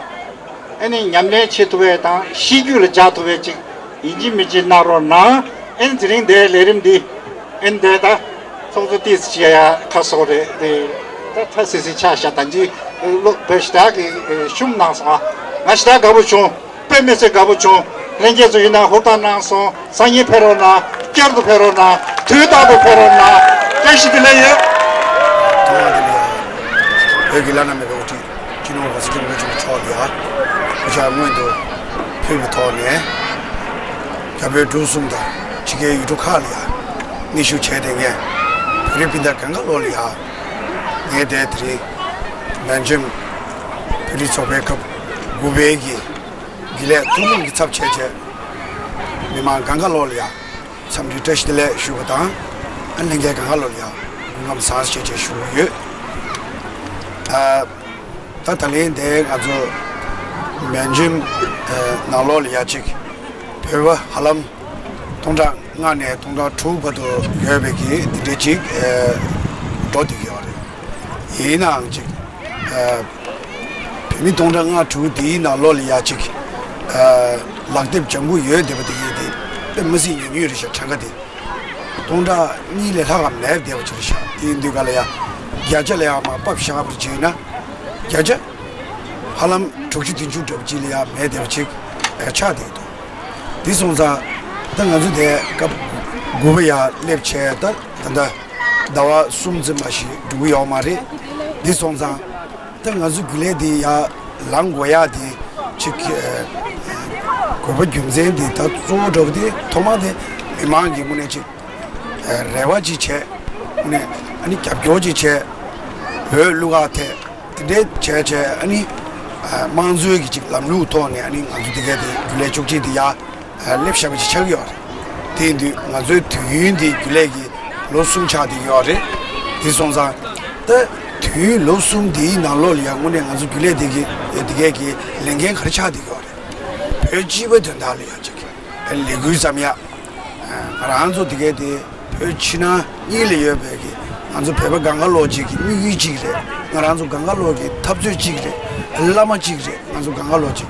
ཨ་ནི་ཉམས་ལེན་བྱེད་ཐུབ་པའི་དང་གཤིས་རྒྱུད་ལ་འཇགས་ཐུབ་པའི་ཅིག་ཡིན་གཅིག་མིན་གཅིག་གནང་རོགས་གནང་། ཨ་ནི་དེ་རིང་འདིའི་ལས་རིམ་འདི་ཨ་ནི་འདི་ད་ཚོགས་གཙོ་ཏོག་ཙམ་བྱས་ཡ་ཁ་སོགས་རེད་དེ། ད་ཐ་སི་སི་ཆ་བཞག་ད་འདི་བློ་བོད་ཞེ་དྲག་གི་ཤུམ་གནང་སོང་། ང་ཞེ་དྲག་དགའ་པོ་བྱུང་། དཔེ་མི་སྲིད་དགའ་པོ་བྱུང་། ལྷན་རྒྱས་ཚོ་ཡིན་ན་ཧུར་ཐག་གནང་སོང་། སང་ཉིན་ཕེབས་རོགས་གནང་། བསྐྱར་དུ་ཕེབས་རོགས་གནང་། དུས་རྟག་ཏུ་ཕེབས་རོགས་གནང་། བཀྲ་ཤིས་བདེ་ལེགས་ཡོད། ཐོག་མ་དེ་ལ་ཡང་བོད་ཀྱི་བླ་ན་མེད་པའི་དབུ་ཁྲིད་སྤྱི་ནོར་༸གོང་ས་༸སྐྱབས་མགོན་ཆེན་པོ་མཆོག་ལ་ཡང་སྐུ་ཕྱག་སྔོན་དུ་ཕུལ་བའི་ཐོག་ནས་རྒྱ་བོད་འབྲུག་གསུམ་དང་ཕྱི་རྒྱལ་ཡུལ་གྲུ་ཁག་ལ་ཡང་གནས་བཞུགས་བྱས་ཏེ་ངས་བོད་རིགས་སྤུན་ཟླ་གང་ག་ལོག་ལ་ཡང་ངས་དེ་དེ་རིང་སྦེལ་ཇམ་བོད་རིགས་ཚོགས་པའི་སྐབས་དགུ་པའི་གི་རྒྱུན་ལས་ཐུན་མོང་གི་ཚབ་བྱས་བྱས། མི་མང་གང་ག་ལོག་ལ་ཡང་འཚམས་འདྲི་བཀྲ་ཤིས་བདེ་ལེགས་ཞུ་བ་དང་། ཨ་ལྷན་རྒྱས་གང་ག་ལོག་ལ་ཡང་སྐུ་ཁམས་བཟང་ཟེར་བྱས་བྱས་ཞུ་གི་ཡོད། ཨ། ད་ད་ལན་དེ་ང་ཚོ་སྦེལ་ཇམ་ནང་ལོགས་ལ་ཡ་གཅིག་བོད་པ་ཧ་ལམ་སྟོང་ཕྲག་ལྔ་ནས་སྟོང་ཕྲག་དྲུག་བར་དུ་ཡོད་པའི་གི་དེ་འདྲའི་གཅིག་འགྲོ་བསྡད་ཀྱི་ཡོད་རེད། ཡིན་ནའང་གཅིག་བོད་མི་སྟོང་ཕྲག་ལྔ་དྲུག་དེའི་ནང་ལོགས་ལ་ཡ་གཅིག་ལག་དེབ་ལྗང་གུ་ཡོད་བསྡད་པ་དེ་གི་དེ་དཔེ་མི་སྲིད་ཉུང་ཉུང་རེད་ཤག་གྲངས་ཀ་དེ། སྟོང་ཕྲག་གཉིས་ལས་ལྷག་གམ་མེད་བསྡད་པ་ཅིག་རེད་ཤག་དེ་ཡིན་དུས་ག་ལ་ཡ་བརྒྱ་ཆ་ལ་ཡ་མར་ཕབ་བཞག་པར་བྱས་ན་བརྒྱ་ཆ་ཧ་ལམ་དྲུག་ཅུ་བདུན་ཅུ་འདྲ་པོ་ཅིག་ལ་ཡ་མེད་བསྡད་པ་ཅིག་ཆགས་བསྡད་འདུག་དེ་སོང་ཙང་ད་ང་ཚོ་དེ་སྐབས་དགུ་པ་ཡ་སླེབས་བྱས་ད་ད་ལྟ་ཟླ་བ་གསུམ་ཙམ་མ་ཞིག་འགྲོ་གི་ཡོད་མ་རེད། དེ་སོང་ཙང་། ད་ང་ཚོ་རྒྱུན་ལས་འདི་ཡར་ལངས་དགོས་ཡག་འདི་ཅིག་ཨ། དགོས་པ་རྒྱུ་མཚན་འདི་ད་གཙོ་བོ་འདྲ་པོ་འདི་ཐོག་མར་འདི་མི་མང་གི་ངོས་ནས་ཅིག་ཨ། རེ་བ་ཅིག་བྱས། ངོས་ནས་ཨ་ནི་རྒྱབ་སྐྱོར་ཅིག་བྱས། བོད་གླུ་གར་ཐད་དེ་འདྲའི་བྱས་བྱས་ཨ་ནི་ཨ། དམངས་གཙོའི་གི་ཅིག་ལམ་ལུགས་ཐོག་ནས་ཨ་ནི་ང་ཚོ་འདི་གའི་འདི་རྒྱུན་ལས་བཅུ་གཅིག་འདི་ཡར་སླེབས་བཞག་པ་ཅིག་ཆགས་ཀྱི་ཡོད་རེད། དེ་ཡིན་དུས་ང་ཚོའི་དུས་ཡུན་འདི་རྒྱུན་ལས་ཀྱི་ལོ་གསུམ་ཆགས་བསྡད་ཀྱི་ཡོད་རེད། དེ་སོང་ཙང་ད་དུས་ཡུན་ལོ་གསུམ་འདིའི་ནང་ལོགས་ལ་ཡང་དངོས་གནས་ང་ཚོ་རྒྱུན་ལས་འདི་གི་འདི་གས་ཀྱི་ལས་འགན་ག་རེ་ཆགས་བསྡད་ཀྱི་ཡོད་རེད། བོད་སྤྱི་པའི་དོན་དག་ལ་ཡང་ཅིག་ལས་འགུལ་བརྩམ་ཡག་ང་རང་ཚོ་འདི་གས་དེ་བོད་ཕྱི་ནང་གཉིས་ལ་ཡོད་པའི་གི་ང་ཚོ་བོད་པ་གང་ག་ལོག་ཅིག་གི་དམིགས་ཡུལ་གཅིག་རེད། ང་རང་ཚོ་གང་ག་ལོག་གི་འཐབ་རྩོད་གཅིག་རེད། བླ་མ་གཅིག་རེད། ང་ཚོ་གང་ག་ལོག་ཅིག་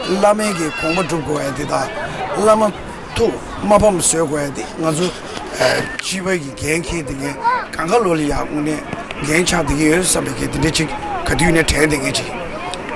བླ་མའི་གི་དགོངས་པ་སྒྲུབ་དགོས་ཡ་དེ་དང་བླ་མ་ཐུགས་མ་ཕམ་བཟོ་དགོས་ཡ་དེ་ང་ཚོ་ཨ། སྤྱི་པའི་གི་འགན་འཁྱེར་དེ་ངས་གང་ག་ལོག་ལ་ཡ་དངོས་གནས་འགན་ཆགས་བསྡད་ཀྱི་ཡོད་བསམ་པའི་གི་དེ་འདྲ་ཅིག་ག་དུས་ནས་དྲན་བསྡད་མཁན་ཅིག་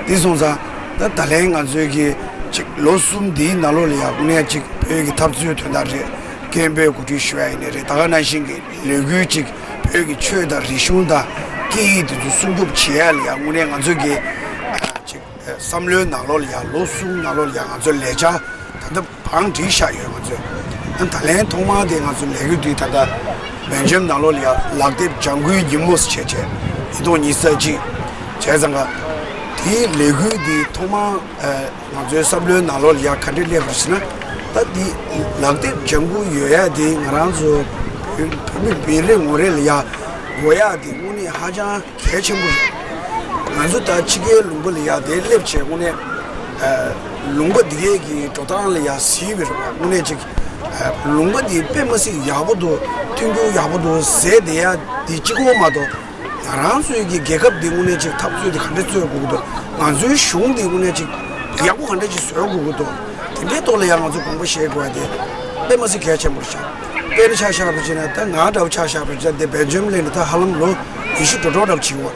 དེ་སོང་ཙང་ད་ད་ལན་ང་ཚོའི་གི་ཅིག་ལོ་གསུམ་འདིའི་ནང་ལོགས་ལ་ཡ་དངོས་གནས་ཅིག་བོད་ཀྱི་འཐབ་རྩོད་དོན་དག་རེད། སྐད་འབོད་གོ་སྒྲིག་ཞུ་ཡ་ཡིན་ནའི་རེད། ད་ག་ནང་བཞིན་གི་ལས་འགུལ་ཅིག་བོད་ཀྱི་ཆོས་དང་རིག་གཞུང་དང་སྐད་ཡིག་དེ་ཚོ་སྲུང་སྐྱོབ་བྱེད་ཡ་ལ་ཡ་དངོས་གནས་ང་ཚོ་གི་ཨ། ཅིག་བསམ་བློའི་ནང་ལོགས་ལ་ཡ་ལོ་གསུམ་ནང་ལོགས་ལ་ཡ་ང་ཚོ་ལས་འཆར་ད་ལྟ་བང་སྒྲིག་བཞག་ཡོད། ང་ཚོས་ཨ། ད་ལན་ཐོག་མར་དེ་ང་ཚོ་ལས་འགུལ་དུས་ད་ལྟ་སྦེལ་ཇམ་ནང་ལོགས་ལ་ཡ་ལག་དེབ་ལྗང་གུའི་ཉིན་མོ་ཟེར་བྱས་བྱས་ཉིས་སྟོང་ཉི་ཤུ་རྩ་གཅིག་བྱས་ཙང་ཀ་དེའི་ལས་འགུལ་དེ་ཐོག་མར་ཨ། ང་ཚོའི་བསམ་བློའི་ནང་ལོགས་ལ་ཡ་ག་འདྲས་སླེབས་པ་རེད་ཟེར་ན། ད་འདི་ལག་དེབ་ལྗང་གུ་ཡོད་ཡ་དེ་ང་རང་ཚོ་བོད་བོད་མི་མི་རེ་ངོ་རེ་ལ་ཡ་དགོས་ཡ་དེ་དངོས་གནས་ཧ་ཅང་གལ་ཆེན་པོ་རེད། ང་ ང་ཚོ་ད་ཕྱི་རྒྱལ་ལུང་པ་ལ་ཡ་དེ་སླེབས་བྱས་དངོས་གནས་ལུང་པ་འདི་གའི་གི་འགྲོ་སྟངས་ལ་ཡ་གཟིགས་པའི་རེད་བ། དངོས་གནས་ཅིག་ལུང་པ་འདི་དཔེ་མ་སྲིད་ཡག་པོ་འདུག་མཐུན་འགྱུར་ཡག་པོ་འདུག་ཟེར་བསྡད་ཡ་འདི་གཅིག་པོ་མ་གཏོགས། ང་རང་ཚོའི་གི་རྒྱལ་ཁབ་འདི་དངོས་གནས་ཅིག་འཐབ་རྩོད་འདི་ག་འདྲ་རྩོད་དགོས་ཀྱི་འདུག་ང་ཚོའི་གཞུང་འདི་དངོས་གནས་ཅིག་ཡག་པོ་ག་འདྲ་ཅིག་བཟོ་དགོས་ཀྱི་འདུག་དེ་འདྲའི་ཐོག་ལ་ཡང་ང་ཚོ་དགོངས་པ་བཞེས་དགོས་པ་དེ་དཔེ་མ་སྲིད་གལ་ཆེན་པོ་རེད་ཤག་དཔེར་ན་ཆ་བཞག་པ་བྱས་ན། ད་ང་འདྲ་བོ་ཆ་བཞག་པ་བྱས་ན། དེ་སྦེལ་ཇམ་སླེབས་ནས་ད་ཧ་ལམ་ལོ་ཉི་ཤུ་འགྲོ་འགྲོ་འདྲ་བོ་བྱེད་ཀྱི་ཡོད་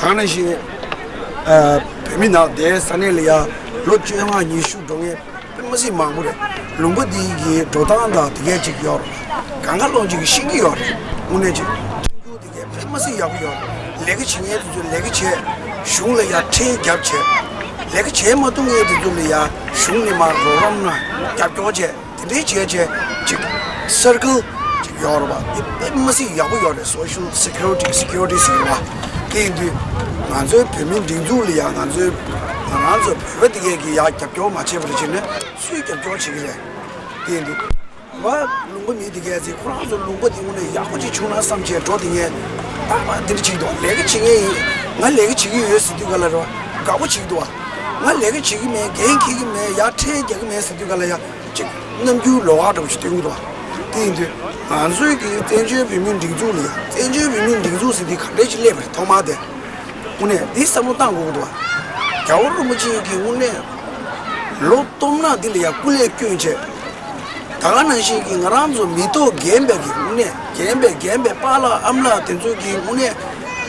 རེད། ད་ག་ནང་བཞིན་ཨ་བོད་མི་ནང་དེ་ས་གནས་ལ་ཡ་ལོ་བཅོ་ལྔ་ཉི་ཤུ་འགྲོ་མཁན་དཔེ་མ་སྲིད་མང་པོ་རེད། ལུང་པ་འདི་གི་འགྲོ་སྟངས་དང་དེ་གས་ཅིག་ཡོད་རེད། གང་ག་སློང་ཅིག་ཤེས་ཀྱི་ཡོད་རེད། དངོས་གནས་ཅིག་མཐུན་འགྱུར་དེ་གས་དཔེ་མ་སྲིད་ཡག་པོ་ཡོད་རེད། ལས་ཀ་བྱེད་མཁན་དེ་ཚོ་ལས་ཀ་བྱས། གཞུང་ལ་ཡ་ཁྲལ་རྒྱབ་བྱས། ལས་ཀ་བྱེད་མ་ཐུབ་མཁན་དེ་ཚོ་ལ་ཡ་གཞུང་ནས་མར་རོགས་རམ་དང་རྒྱབ་སྐྱོར་བྱས། དེ་འདྲའི་བྱས་བྱས་ཅིག་སར་ཀལ་ཅིག་ཡོད་རེད་བ། དེ་དཔེ་མ་སྲིད་ཡག་པོ་ཡོད་རེད། སོ་ཤལ་སི་ཁུ་རི་ཊི་སི་ཁུ་རི་ཊི་ཟེར་བ། དེ་ཡིན་དུས་ང་ཚོའི་བོད་མིའི་སྒྲིག་འཛུགས་ལ་ཡ་ང་ཚོའི་ང་རང་ཚོ་བོད་པ་དེ་གས་ཀྱིས་ཡ་རྒྱབ་སྐྱོར་མ་བྱས་པར་བྱས་ན་སུས་རྒྱབ་སྐྱོར་བྱེད་ཀྱི་རེད། དེ་ཡིན་དུས་བ་ལུང་པ་མི་དེ་གས་ཚེ་ཁོ་རང་ཚོ་ལུང་པ་དེ་དངོས་གནས་ཡག་པོ་ཅིག་བྱུང་ན་བསམ་བྱས་འགྲོ་དེ་ངས་རྟག་པར་དེ་འདྲ་བྱེད་ཀྱི་འདུག་ལས་ཀ་བྱེད་མཁན་ཡིན། ང་ལས་ཀ་བྱེད་ཀྱི་ཡོད་ཟེར་དུས་ག་ལ་རེད་བ། དགའ་པོ་བྱེད་ཀྱི་འདུག་བ། ང་ལས་ཀ་བྱེད་ཀྱི་མེད། འགན་འཁྱེར་གྱི་མེད། ཡ་ཁྲལ་རྒྱག་གི་མེད་ཟེར་དུས་ག་ལ་ཡ་ཅིག་རྣམ་འགྱུར་ལོགས་ཀ་འདྲ་པོ་ཞིག་སྟོན་གྱི་འདུག་བ། དེ་ཡིན་དུས་ང་ཚོའི་གི་བཙན་བྱོལ་བོད་མིའི་སྒྲིག་འཛུགས་ལ་ཡ། བཙན་བྱོལ་བོད་མིའི་སྒྲིག་འཛུགས་ཟེར་དུས་ག་འདྲ་ཞིག་སླེབས་པ་རེད། ཐོག་མ་དེ་དངོས་གནས་འདི་བསམ་བློ་བཏང་དགོས་ཀྱི་འདུག་བ། རྒྱལ་བ་རིན་པོ་ཆེ་གི་དངོས་གནས་ལོ་སྟོང་ཕྲག་འདི་ལ་ཡ་སྐུ་ལས་བསྐྱོན་བྱས། ད་ག་ནང་བཞིན་གྱི་ང་རང་ཚོ་མི་ཐོག་རྒན་པའི་གི་དངོས་གནས་རྒན་པའི་རྒན་པའི་པཱ་ལགས་ཨ་མ་ལགས་དེ་ཚོ་གི་དངོས་གནས་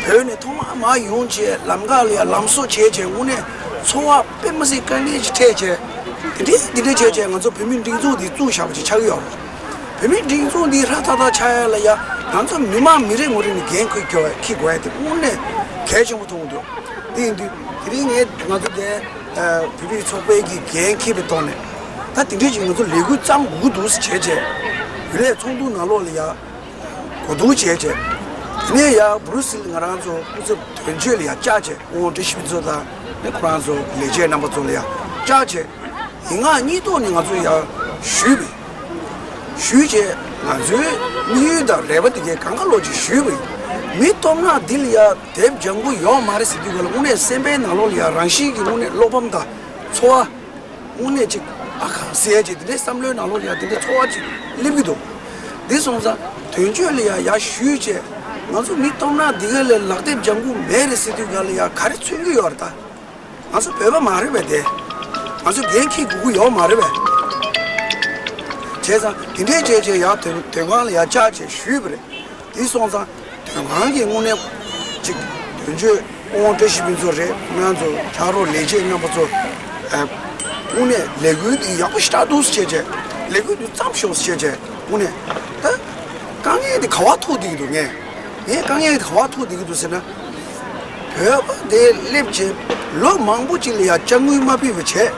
བོད་ནས་ཐོག་མར་མར་ཡོང་བྱས། ལམ་ཁ་ལ་ཡ་ལམ་བཟོ་བྱས་བྱས། དངོས་གནས་འཚོ་བ་དཔེ་མ་སྲིད་དཀའ་ངལ་ཞིག་འཕྲད་བྱས། དེ་འདྲའི་དེ་འདྲའི་བྱས་བྱས་ང་ཚོ་བོད་མིའི་སྒྲིག་འཛུགས་འདི་བཙུགས་བཞག་པ་ཅིག་ཆགས་ཀྱི་ཡོད་རེད། བོད་མིའི་སྒྲིག་འཛུགས་འདི་ཧྲ་ཐག་ཐག་ཆགས་ཡ་ལ་ཡ་ང་ཚོ་མི་མང་མི་རེ་ངོ་རེ་ནས་འགན་འཁུར་དགོས་ཡ། འཁྱེར་དགོས་ཡ་དེ་དངོས་གནས་གལ་ཆེན་པོ་མཐོང་གི་འདུག་དེ་ཡིན་དུས་དེ་རིང་ངས་ང་ཚོ་དེ་བོད་རིགས་ཚོགས་པའི་གི་འགན་འཁྱེར་བའི་ཐོག་ནས། ད་དེ་འདྲའི་ཅིག་ང་ཚོ་ལས་འགུལ་བརྩམ་དགོས་ཀྱི་འདུག་ཟེར་བྱས་བྱས། ཡུལ་ལས་ཚོགས་འདུ་ནང་ལོགས་ལ་ཡ་གོ་བསྡུར་བྱས་བྱས། དེ་ནས་ཡ་བྷུ་རུ་སིལ་ང་རང་ཚོ་སྐུ་ཚབ་དོན་གཅོད་ལ་ཡ་བཅར་བྱས། ཨོ་བཀྲ་ཤིས་ཕུན་ཚོགས་དང་ནི་ཁོ་རང་ཚོ་ལས་བྱེད་རྣམ་པ་ཚོ་ལ་ཡ་བཅར་བྱས། ཡིག་ངག་གཉིས་ཐོག་ནས་ང་ཚོ་ཡ་ཞུས་པས། ཞུས་བྱས་ང་ཚོའི་དམིགས་ཡུལ་དང་རེ་བ་དེ་གའི་གང་ག་ལོག་ཅིག་ཞུས་པ་ཡིན། མི་སྟོབས་ནག་འདི་ལ་ཡ་དེབ་ལྗང་གུ་ཡོག་མ་རེད་ཟེར་དུས་ག་ལ་དངོས་གནས་སེམས་པའི་ནང་ལོགས་ལ་ཡ་རང་བཞིན་གྱི་དངོས་གནས་བློ་ཕམ་དང་ཚོར་བ། དངོས་གནས་ཅིག་ཨ་ཁ་ཟེར་ཅིག་དེ་འདྲའི་བསམ་བློའི་ནང་ལོགས་ལ་ཡ་དེ་འདྲའི་ཚོར་བ་ཅིག་སླེབས་ཀྱི་འདུག་དེ་སོང་ཙང་དོན་གཅོད་ལ་ཡ་ཡ་ཞུས་བྱས། ང་ཚོ་མི་སྟོབས་ནག་འདི་ག་ལ་ལག་དེབ་ལྗང་གུ་མེད་རེད་ཟེར་དུས་ག་ལ་ཡ་ག་རེ་མཚོན་གྱི་ཡོད་རེད་ད། ང་ཚོ་བོད་པ་མ་རེད་པས་དེ། ང་ཚོ་འགན་འཁྱེར་དགོས་ཀྱི་ཡོད་མ་རེད་པས། བྱས་ཙང་དེ་འདྲའི་བྱས་བྱས་ཡར་དོན་དོན་ཁང་ལ་ཡར་བཅར་བྱས་ཞུས་པ་རེད། དེ་སོང་ཙང་དོན་ཁང་གི་དངོས་གནས་ཅིག་དོན་གཅོད་དབང་བཀྲ་ཤིས་ཕུན་ཚོགས་རེད། ང་ཚོ་ཕྱག་རོགས་ལས་བྱེད་རྣམ་པ་ཚོ་ཨ་དངོས་གནས་ལས་འགུལ་འདི་ཡག་པོ་ཞེ་དྲག་འདུག་ཟེར་བྱས་བྱས། ལས་འགུལ་འདི་བརྩམས་ཤོག་ཟེར་བྱས་བྱས། དངོས་གནས་ད་དཀའ་ངལ་འདི་ག་བ་ཐུག་བསྡད་ཀྱི་འདུག་ངས། ངས་དཀའ་ངལ་ག་བ་ཐུག་བསྡད་ཀྱི་འདུག་ཟེར་ན། བོད་པ་དེ་སླེབས་བྱས་ལོ་མང་པོ་ཅིག་ལ་ཡ་དཔྱ་དངུལ་མ་ཕུལ་བ་བྱས།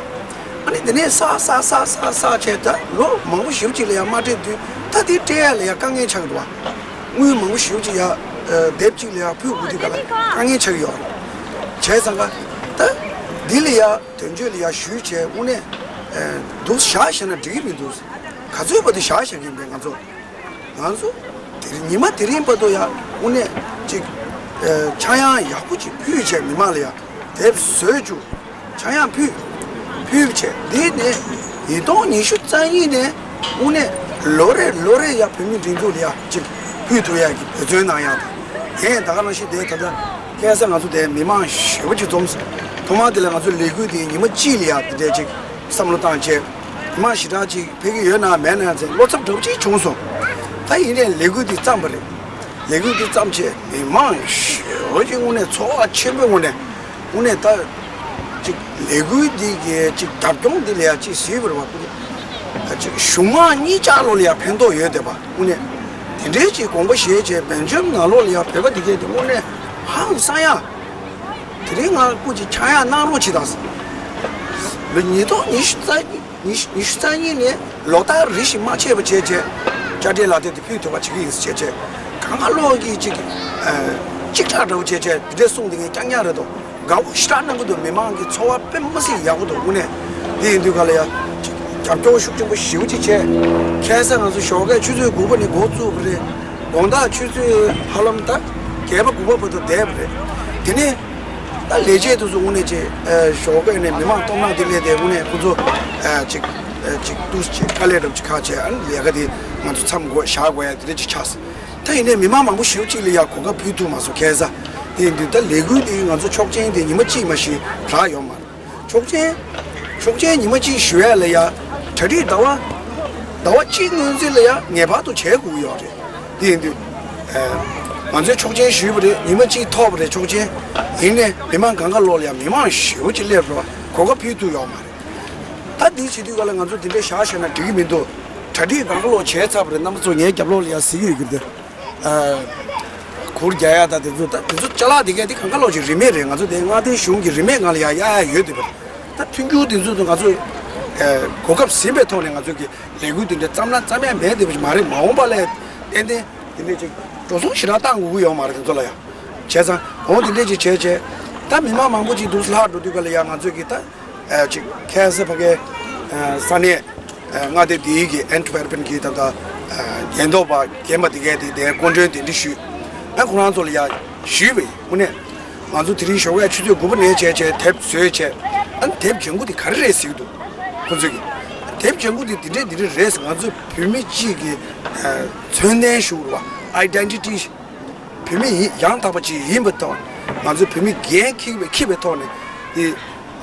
ཨ་ནི་དེ་ནས་བསགས་བསགས་བསགས་བསགས་བསགས་བྱས། ད་ལོ་མང་པོ་ཞེ་པོ་ཅིག་ལ་ཡ་མ་སྤྲད་དུས་ད་དེ་སྤྲད་ཡ་ལ་ཡ་དཀའ་ངལ་ཆགས་ཀྱི་འདུག་བ། དངུལ་མང་པོ་ཞེ་པོ་ཅིག་ཡ་ཨ་དེབ་གཅིག་ལ་ཡ་ཕུལ་དགོས་དུས་ག་ལ་དཀའ་ངལ་ཆགས་ཀྱི་ཡོད་རེད། བྱས་ཙང་ག་ད་འདི་ལ་ཡ་དོན་གཅོད་ལ་ཡ་ཞུས་བྱས་དངོས་གནས་ཨ་འདུག་བཞག་བཞག་ན་འགྲིག་གི་མི་འདུག་ག་ཚོད་བར་དུ་བཞག་བཞག་གི་ཡིན་པས་ང་ཚོ། ང་ཚོ་དེ་རིང་ཉི་མ་དེ་རིང་བར་དུ་ཡ་དངོས་གནས་ཅིག་ཨ་ཆག་ཡང་ཡག་པོ་ཅིག་ཕུལ་བྱས། མི་མང་ལ་ཡ་དེབ་བཟོས་བཅུག་ཆག་ཡང་ཕུལ་ཕུལ་བྱས། འདི་ནས་ཉིས་སྟོང་ཉི་ཤུ་རྩ་གཉིས་ནས་དངོས་གནས་ལོ་རེ་ལོ་རེ་ཡ་བོད་མིའི་སྒྲིག་འཛུགས་ལ་ཡ་ཅིག་ཕུལ་ཐུབ་ཡ་གི་འབད་བརྩོན་གནང་ཡ་དང་། ངས་ད་ག་ནང་བཞིན་དེ་ད་ལྟ་ཁ་སང་ང་ཚོ་དེ་མི་མང་ཞེ་པོ་ཅིག་འཛོམས་སོང་། ཐོག་མར་དེ་ལ་ང་ཚོ་ལས་འགུལ་དེ་ཉི་མ་གཅིག་ལ་ཡ་དེ་འདྲས་ཅིག་བསམ་བློ་བཏང་བྱས། མི་མང་ཞེ་དྲག་ཅིག་ཕེབས་ཀྱི་ཡོད་ན་མེད་ན་ཟེར་བློ་འཚབ་འདྲ་པོ་ཅིག་བྱུང་སོང་། ད་ཡིན་ནའི་ལས་འགུལ་འདི་བརྩམས་པ་རེད། ལས་འགུལ་འདི་བརྩམས་བྱས་མི་མང་ཞེ་པོ་ཅིག་དངོས་གནས་ཚོར་བ་ཆེན་པོའི་ངང་ནས་དངོས་གནས་ད་ཅིག་ལས་འགུལ་འདི་གི་ཅིག་རྒྱབ་ལྗོངས་འདི་ལ་ཡ་ཅིག་གཟིགས་པ་རེད་བ། ད་ཅིག་གཞུང་མང་གཉིས་ཆ་ལོ་ལ་ཡ་ཕན་ཐོགས་ཡོད་བསྡད་པ་དངོས་གནས། དེ་འདྲའི་ཅིག་དགོངས་པ་བཞེས་བྱས་སྦེལ་ཇམ་ནང་ལོགས་ལ་ཡ་བོད་པ་འདི་གས་དེ་དངོས་གནས་ཧང་སང་ཡ། དེ་རིང་ང་སྐུ་མཁྱེན་ཆག་ཡང་གནང་རོགས་བྱེད་དང་། ལོ་ཉིས་སྟོང་ཉི་ཤུ་རྩ་གཉིས་ཉི་ཤུ་ཉི་ཤུ་རྩ་གཉིས་ནས་ལོ་ལྟར་རེ་བཞིན་མ་ཆད་པ་བྱས་བྱས་དཔྱ་ཁྲལ་ལག་དེབ་དེ་ཕུལ་ཐུབ་པ་བྱེད་ཀྱི་ཡིན་ཟེར་བྱས་བྱས། གང་ག་ལོག་གིས་ཅིག་ཨ་གཅིག་ཁྲག་འདྲ་བོ་བྱས་བྱས་དེ་འདྲས་གསུངས་དེ་ངས་རྐྱང་རྐྱང་རེད་དོ། དགའ་བོ་ཞེ་དྲག་གནང་གི་འདུག་མི་མང་གི་ཚོར་བ་དཔེ་མ་སྲིད་ཡག་པོ་འདུག་དངོས་གནས། དེ་ཡིན་དུས་ག་ལ་ཡ་ཅིག་རྒྱབ་སྐྱོར་ཤུགས་ཆེན་པོ་ཞེ་པོ་ཅིག་བྱས། ཁ་སང་ང་ཚོ་ཞོགས་ཀས་ཆུ་ཚོད་དགུ་པ་ནས་འགོ་བཙུགས་པ་རེད། དགོང་དག་ཆུ་ཚོད་ཧ་ལམ་ད་བརྒྱད་པ་དགུ་པ་བར་དུ་བསྡད་པ་རེད། དེ་ནས་ ད་ལས་བྱེད་དེ་ཚོ་དངོས་གནས་ཅིག་ཨ་ཞོགས་པ་ནས་མི་མང་སྟོབས་ནག་དེ་སླེབས་ཏེ་དངོས་གནས་ཁོ་ཚོ་ཨ་ཅིག་ཨ་ཅིག་ཏུས་ཅིག་དཀའ་ལས་རབ་ཅིག་ཁག་བྱས། ཨ་ནི་ལས་ཀ་དེ་ང་ཚོ་མཚམས་འགོ་བཞག་དགོས་ཡ་དེ་འདྲ་ཅིག་ཆགས་སོང་། ད་ཡིན་ནའི་མི་མང་མང་པོ་ཞེ་པོ་ཅིག་ལ་ཡ་གོ་སྐབས་ཕུལ་ཐུབ་མ་སོང་ཁ་སང་། དེ་ཡིན་དུས་ད་ལས་འགུལ་དེ་ང་ཚོ་ཆོག་མཆན་དེ་ཉི་མ་གཅིག་མ་གཏོགས་རག་ཡོད་མ་རེད། ཆོག་མཆན། ཆོག་མཆན་ཉི་མ་གཅིག་ཞུ་ཡ་ལ་ཡ། གྲ་སྒྲིག་ཟླ་བ། ཟླ་བ་གཅིག་སྔོན་ཚུད་ལ་ཡ་ངེས་པར་དུ་བྱེད་དགོས་ཀྱི་ཡོད་རེད། དེ་ཡིན་དུས། ཨ། ང་ཚོས་ཆོག་མཆན་ཞུས་པ་རེད། ཉི་མ་གཅིག་ཐོབ་པ་རེད་ཆོག་མཆན། ཡིན་ནའི་མི་མང་སྒང་ག་ལོགས་ལ་ཡ་མི་མང་ཞེ་པོ་ཅིག་སླེབས་འགྲོ་བ་གོ་སྐབས་ཕུལ་ཐུབ་ཡོད་མ་རེད། ད་འདི་བྱེད་དུས་ག་ལ་ང་ཚོ་འདི་འདྲ་བཞག་བཞག་ན་འགྲིག་གི་མི་འདུག་གྲ་སྒྲིག་སྒང་ག་ལོགས་བྱས་ཚར་བ་རེད། རྣམ་པ་ཚོ་ངའི་རྒྱབ་ལོགས་ལ་ཡ་གཟིགས་ཀྱི་ཡོད་ཀྱི་རེད་དེ། ཨ། གུར་རྒྱག་ཡ་ད་དེ་ཚོ། ད་དེ་ཚོ་ཅ་ལག་དེ་གས་དེ་སྒང་ག་ལོགས་ཀྱི་རིན་མེད་རེད། ང་ཚོ་དེ་མངའ་སྡེ་གཞུང་གི་རིན་མེད་ངང་ལ་ཡ་གཡར་ཡ་ཡོད་དེ་བར། ད་མཐུན་འགྱུར་དེ་ཚོ་དང་ང་ཚོ་ཨ་གོ་སྐབས་ཟིན་པའི་ཐོག་ནས་ང་ཚོ་གི་ལས་འགུལ་དེ་འདྲ་བརྩམས་ན་བརྩམས་ཡ་མེད་དེ་བར་མ་རེད། མ་འོངས་པ་ལ་ཏན་ཏན་དེ་འདྲ་ཅིག་འགྲོ་སོང་ཞེ་དྲག་བཏང་དགོས་ཀྱི་ཡོད་མ་རེད། དེ་ཚོ་ལ་ཡ་བྱས་ཙང་འོ་དེ་འདྲ་ཅིག་བྱས་བྱས། ད་མི་མང་མང་པོ་ཅིག་འདུག་ལྷག་འགྲོ་དུས་ག་ལ་ཡ་ང་ཚོ་གི་ད། ཨ་ཅིག་ཁ་སང་ཕ་གའི་ཨ་ས་གནས་ཨ་མངའ་སྡེ་འདིའི་གི་ཨན་ཊི་ཝེར་པན་གྱི་ད་ལྟ་ཨ་ཉེན་རྟོག་པ་རྒན་པ་དེ་གས་དེ་དེ་སྐུ་མགྲོན་གདན་འདྲེན་ཞུས། ཨ་ཁོ་རང་ཚོ་ལ་ཡ་ཞུས་པ་ཡིན། དངོས་གནས་ང་ཚོ་དེ་རིང་ཞོགས་ཀས་ཆུ་ཚོད་དགུ་པ་ནས་བྱས་བྱས་དེབ་བཟོས་བྱས། ཨ་དེབ་ལྗང་ཁུ་དེ་ག་རེ་རེད་ཟེར་གྱི་འདུག་ཁོ་ཚོས་གི་དེབ་ལྗང་ཁུ་དེ་འདི་འདྲས་འདི་འདྲས་རེད་ཟེར། ང་ཚོ་བོད་མི་གཅིག་གི་ཨ་མཚོན་རྟེན་ཞུ་རུ་བ། ཨའི་ཌེན་ཊི་ཊི། བོད་མི་ཡིན་ཡང་དག་པ་ཅིག་ཡིན་པ་དང་། ང་ཚོའི་བོད་མི་འགན་འཁྱེར་བའི་འཁྱེར་བའི་ཐོག་ནས་དེ།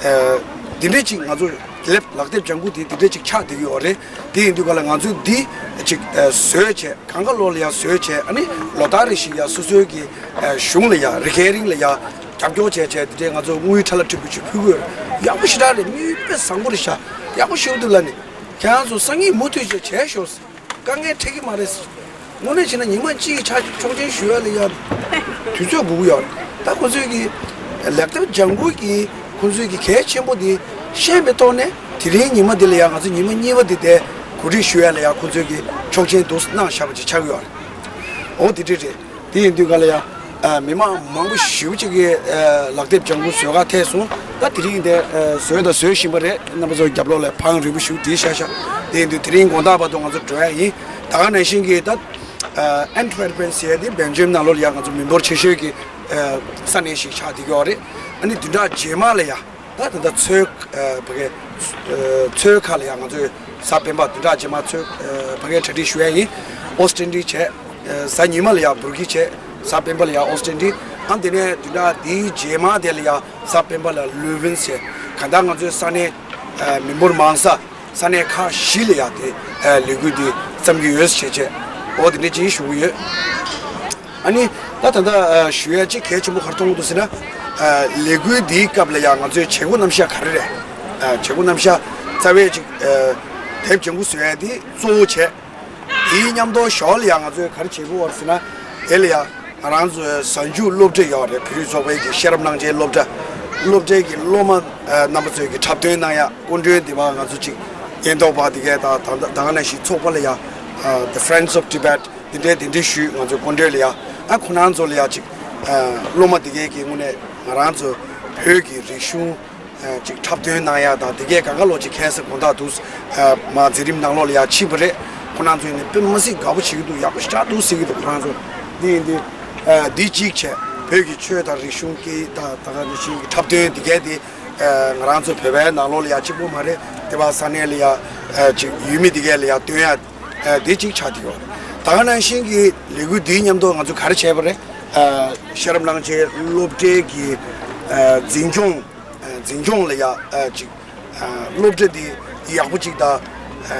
ཨ་འདི་འདྲས་ཅིག་ང་ཚོ་ལག་དེབ་ལག་དེབ་ལྗང་ཁུ་དེ་འདི་འདྲས་ཅིག་ཆགས་བསྡད་ཀྱི་ཡོད་རེད། དེ་ཡིན་དུས་ག་ལ་ང་ཚོས་འདི་ཅིག་ཨ་བཟོས་བྱས་སྒང་ག་ལོགས་ལ་ཡ་བཟོས་བྱས། ཨ་ནི་ལོ་ལྟར་རེ་བཞིན་ཡ་སོ་སོའི་གི་ཨ་གཞུང་ལ་ཡ་རི་ཁེ་རིང་ལ་ཡ་རྒྱབ་སྐྱོར་བྱས་བྱས་དེ་འདྲས་ང་ཚོ་དངུལ་ཁྲ་ལ་ཁྲི་འབུལ་ཞིག་ཕུལ་གྱི་ཡོད་རེད། ཡག་པོ་ཞེ་དྲག་རེད། དངུལ་དཔེ་བཟང་པོ་རེད་ཤག་ཡག་པོ་ཞེ་པོ་འདུག་ལབ་ནས། ཁྱེད་རང་ཚོ་སང་ཉིན་མུ་མཐུད་བྱས་བྱས་ཤོག་དཀའ་ངལ་འཕྲད་ཀྱི་མ་རེད། དངོས་གནས་བྱས་ན་ཉི་མ་གཅིག་ཆ་ཆོག་མཆན་ཞུ་ཡ་ལ་ཡ་དུས་ཚོད་དགོས་ཀྱི་ཡོད་རེད། ད་ཁོ་ཚོས་ཀྱི་ལག་དེབ་ལྗང་ཁུ་གི་ཁོ་ཚོས་ཀྱི་གལ་ཆེན་པོ་དེ་ཤེས་པའི་ཐོག་ནས། དེ་རིང་ཉི་མ་འདི་ལ་ཡ་ང་ཚོ་ཉི་མ་གཉིས་པ་འདི་དེ་གོ་སྒྲིག་ཞུ་ཡ་ལ་ཡ་ཁོ་ཚོས་ཀྱི་ཆོག་མཆན་འདུག་གནང་བཞག་པ་ཅིག་ཆགས་ཀྱི་ཡོད་རེད། འོ་དེ་འདྲ་རེད། དེ་ཡིན་དུས་ག་ལ་ཡ། ཨ་མི་མང་མང་པོ་ཞེ་པོ་ཅིག་གིས་ཨ་ལག་དེབ་ལྗང་ཁུ་བཟོ་ག་ཐད་སོང་། ད་དེ་རིང་དེ་ཨ་བཟོས་དང་བཟོ་བཞིན་པ་རེད། རྣམ་པ་ཚོ་རྒྱབ་ལོགས་ལ་ཕངས་རིང་པོ་ཞིག་བྲིས་བཞག་ཤག་དེ་ཡིན་དུས་དེ་རིང་དགོང་དག་བར་དུ་ང་ཚོ་འགྲོ་ཡ་ཡིན། ད་ག་ནང་བཞིན་གྱི་ད་ཨ་ཨན་ཊི་ཝེར་པན་ཟེར་ཡ་དེ་སྦེལ་ཇམ་ནང་ལོགས་ལ་ཡ་ང་ཚོ་མི་འབོར་ཆེ་ཤོས་ཀྱི་ཨ་ས་གནས་ཤིག་ཆགས་བསྡད་ཀྱི་ཡོད་རེད། ཨ་ནི་བདུན་ཕྲག་རྗེས་མ་ལ་ཡ། ད་ད་ལྟ་མཚོའི་ཨ་ཕ་གའི་ཨ་མཚོའི་ཁ་ལ་ཡ་ང་ཚོའི་གཟའ་སྤེན་པ་བདུན་ཕྲག་རྗེས་མ་མཚོའི་ཨ་ཕ་གའི་གྲ་སྒྲིག་ཞུ་ཡ་ཡིན། ཨོ་སི་ཊན་ཌི་བྱས། ཨ་གཟའ་ཉི་མ་ལ་ཡ་སྦུར་གི་བྱས། གཟའ་སྤེན་པ་ལ་ཡ་ཨོ་སི་ཊན་ཌི། ཨ་དེ་ནས་བདུན་ཕྲག་འདིའི་རྗེས་མ་དེ་ལ་ཡ་གཟའ་སྤེན་པ་ལ་ལུ་ཝིན་བྱས། གང་ལྟར་ང་ཚོའི་ས་གནས་ཨ་མི་འབོར་མང་ས་ས་གནས་ཁག་བཞི་ལ་ཡ་དེ་ཨ་ལས་འགུལ་འདི་བརྩམ་གྱི་ཡོད་ཟེར་བྱས། འོ་དེ་འདྲ་ཅིག་ཞུ་གི་ཡོད། ཨ་ནི་ད་ད་ལྟ་ཨ་ཞུ་ཡ་གཅིག་གལ་ཆེན་པོ་ག་རེ་མཐོང་གི་འདུག་ཟེར་ན། ཨ་ལས་འགུལ་འདིའི་སྐབས་ལ་ཡང་ང་ཚོའི་བྱེད་སྒོ་རྣམ་གཞག་ག་རེ་རེད། ཨ་བྱེད་སྒོ་རྣམ་གཞག་རྩ་བའི་གཅིག་ཨ་དེབ་ལྗང་ཁུ་བཟོ་ཡ་འདི་གཙོ་བོ་བྱས། དེའི་མཉམ་དུ་ཞོར་ལ་ཡང་ང་ཚོས་ག་རེ་བྱེད་དགོས་པ་རེད་ཟེར་ན། དེ་ལ་ཡང་ང་རང་ཚོའི་གཟའ་མཇུག་སློབ་གྲྭ་ཡོད་རེད། བོད་རིགས་ཚོགས་པའི་གི་ཤེས་རབ་སྣང་ཆེན་སློབ་གྲྭ། སློབ་གྲྭའི་གི་སློབ་མ་ཨ་རྣམ་པ་ཚོས་གི་འཁྲབ་སྟོན་གནང་ཡ། སྐུ་མགྲོན་དེ་བ་ང་ཚོ་གཅིག་ཉེན་རྟོག་པ་དེ་གས་དང་ད་ད་ག་ནང་བཞིན་ཚོགས་པ་ལ་ཡ་ཨ་The Friends of Tibet དེ་འདྲའི་གདན་འདྲེན་ཞུས། ང་ཚོའི་སྐུ་མགྲོན་ལ་ཡ། ཨ་ཁོ་རང་ཚོ་ལ་ཡ་ཅིག་ཨ་སློབ་མ་དེ་གས་ཀྱི་ངོས་ནས་ང་རང་ཚོ་བོད་ཀྱི་རིག་གཞུང་ཨ་ཅིག་འཁྲབ་སྟོན་གནང་ཡ་དང་དེ་གས་གང་ག་ལོག་ཅིག་ཁ་སང་དགོང་དག་འདུག་ཨ་མ་མཛད་རིམ་ནང་ལོགས་ལ་ཡ་ཕྱིན་པ་རེད། ཁོ་རང་ཚོ་ཡིན་ནས་དཔེ་མི་སྲིད་དགའ་པོ་བྱེད་ཀྱི་འདུག་ཡག་པོ་ཞེ་དྲག་འདུག་ཟེར་གྱི་འདུག་ཁོ་རང་ཚོ། འདི་ཡིན་དུས་ཨ་འདི་གཅིག་བྱས། བོད་ཀྱི་ཆོས་དང་རིག་གཞུང་སྐད་ཡིག་དང་ད་ག་ནང་བཞིན་གྱི་འཁྲབ་སྟོན་དེ་གས་དེ། ཨ་ང་རང་ཚོ་བོད་པའི་ནང་ལོགས་ལ་ཡ་གཅིག་པོ་མ་རེད། དེ་བ་ས་གནས་ལ་ཡ་ཨ་ཅིག་ཡུལ་མི་དེ་གས་ལ་ཡ་སྟོན་ཡ་ཨ་དེ་གཅིག་ཆགས་བསྡད་ཡོད་རེད། ད་ག་ནང་བཞིན་གྱི་ལས་འགུལ་འདིའི་མཉམ་དུ་ང་ཚོ་ག་རེ་བྱས་པ་རེད། ཨ་ཤེས་རབ་གླིང་ཆེན་སློབ་གྲྭའི་གི་ཨ་འཛིན་སྐྱོང་ཨ་འཛིན་སྐྱོང་ལ་ཡ་ཨ་ཅིག་ཨ་སློབ་གྲྭ་འདི་ཡག་པོ་ཅིག་དང་ཨ་ཨ་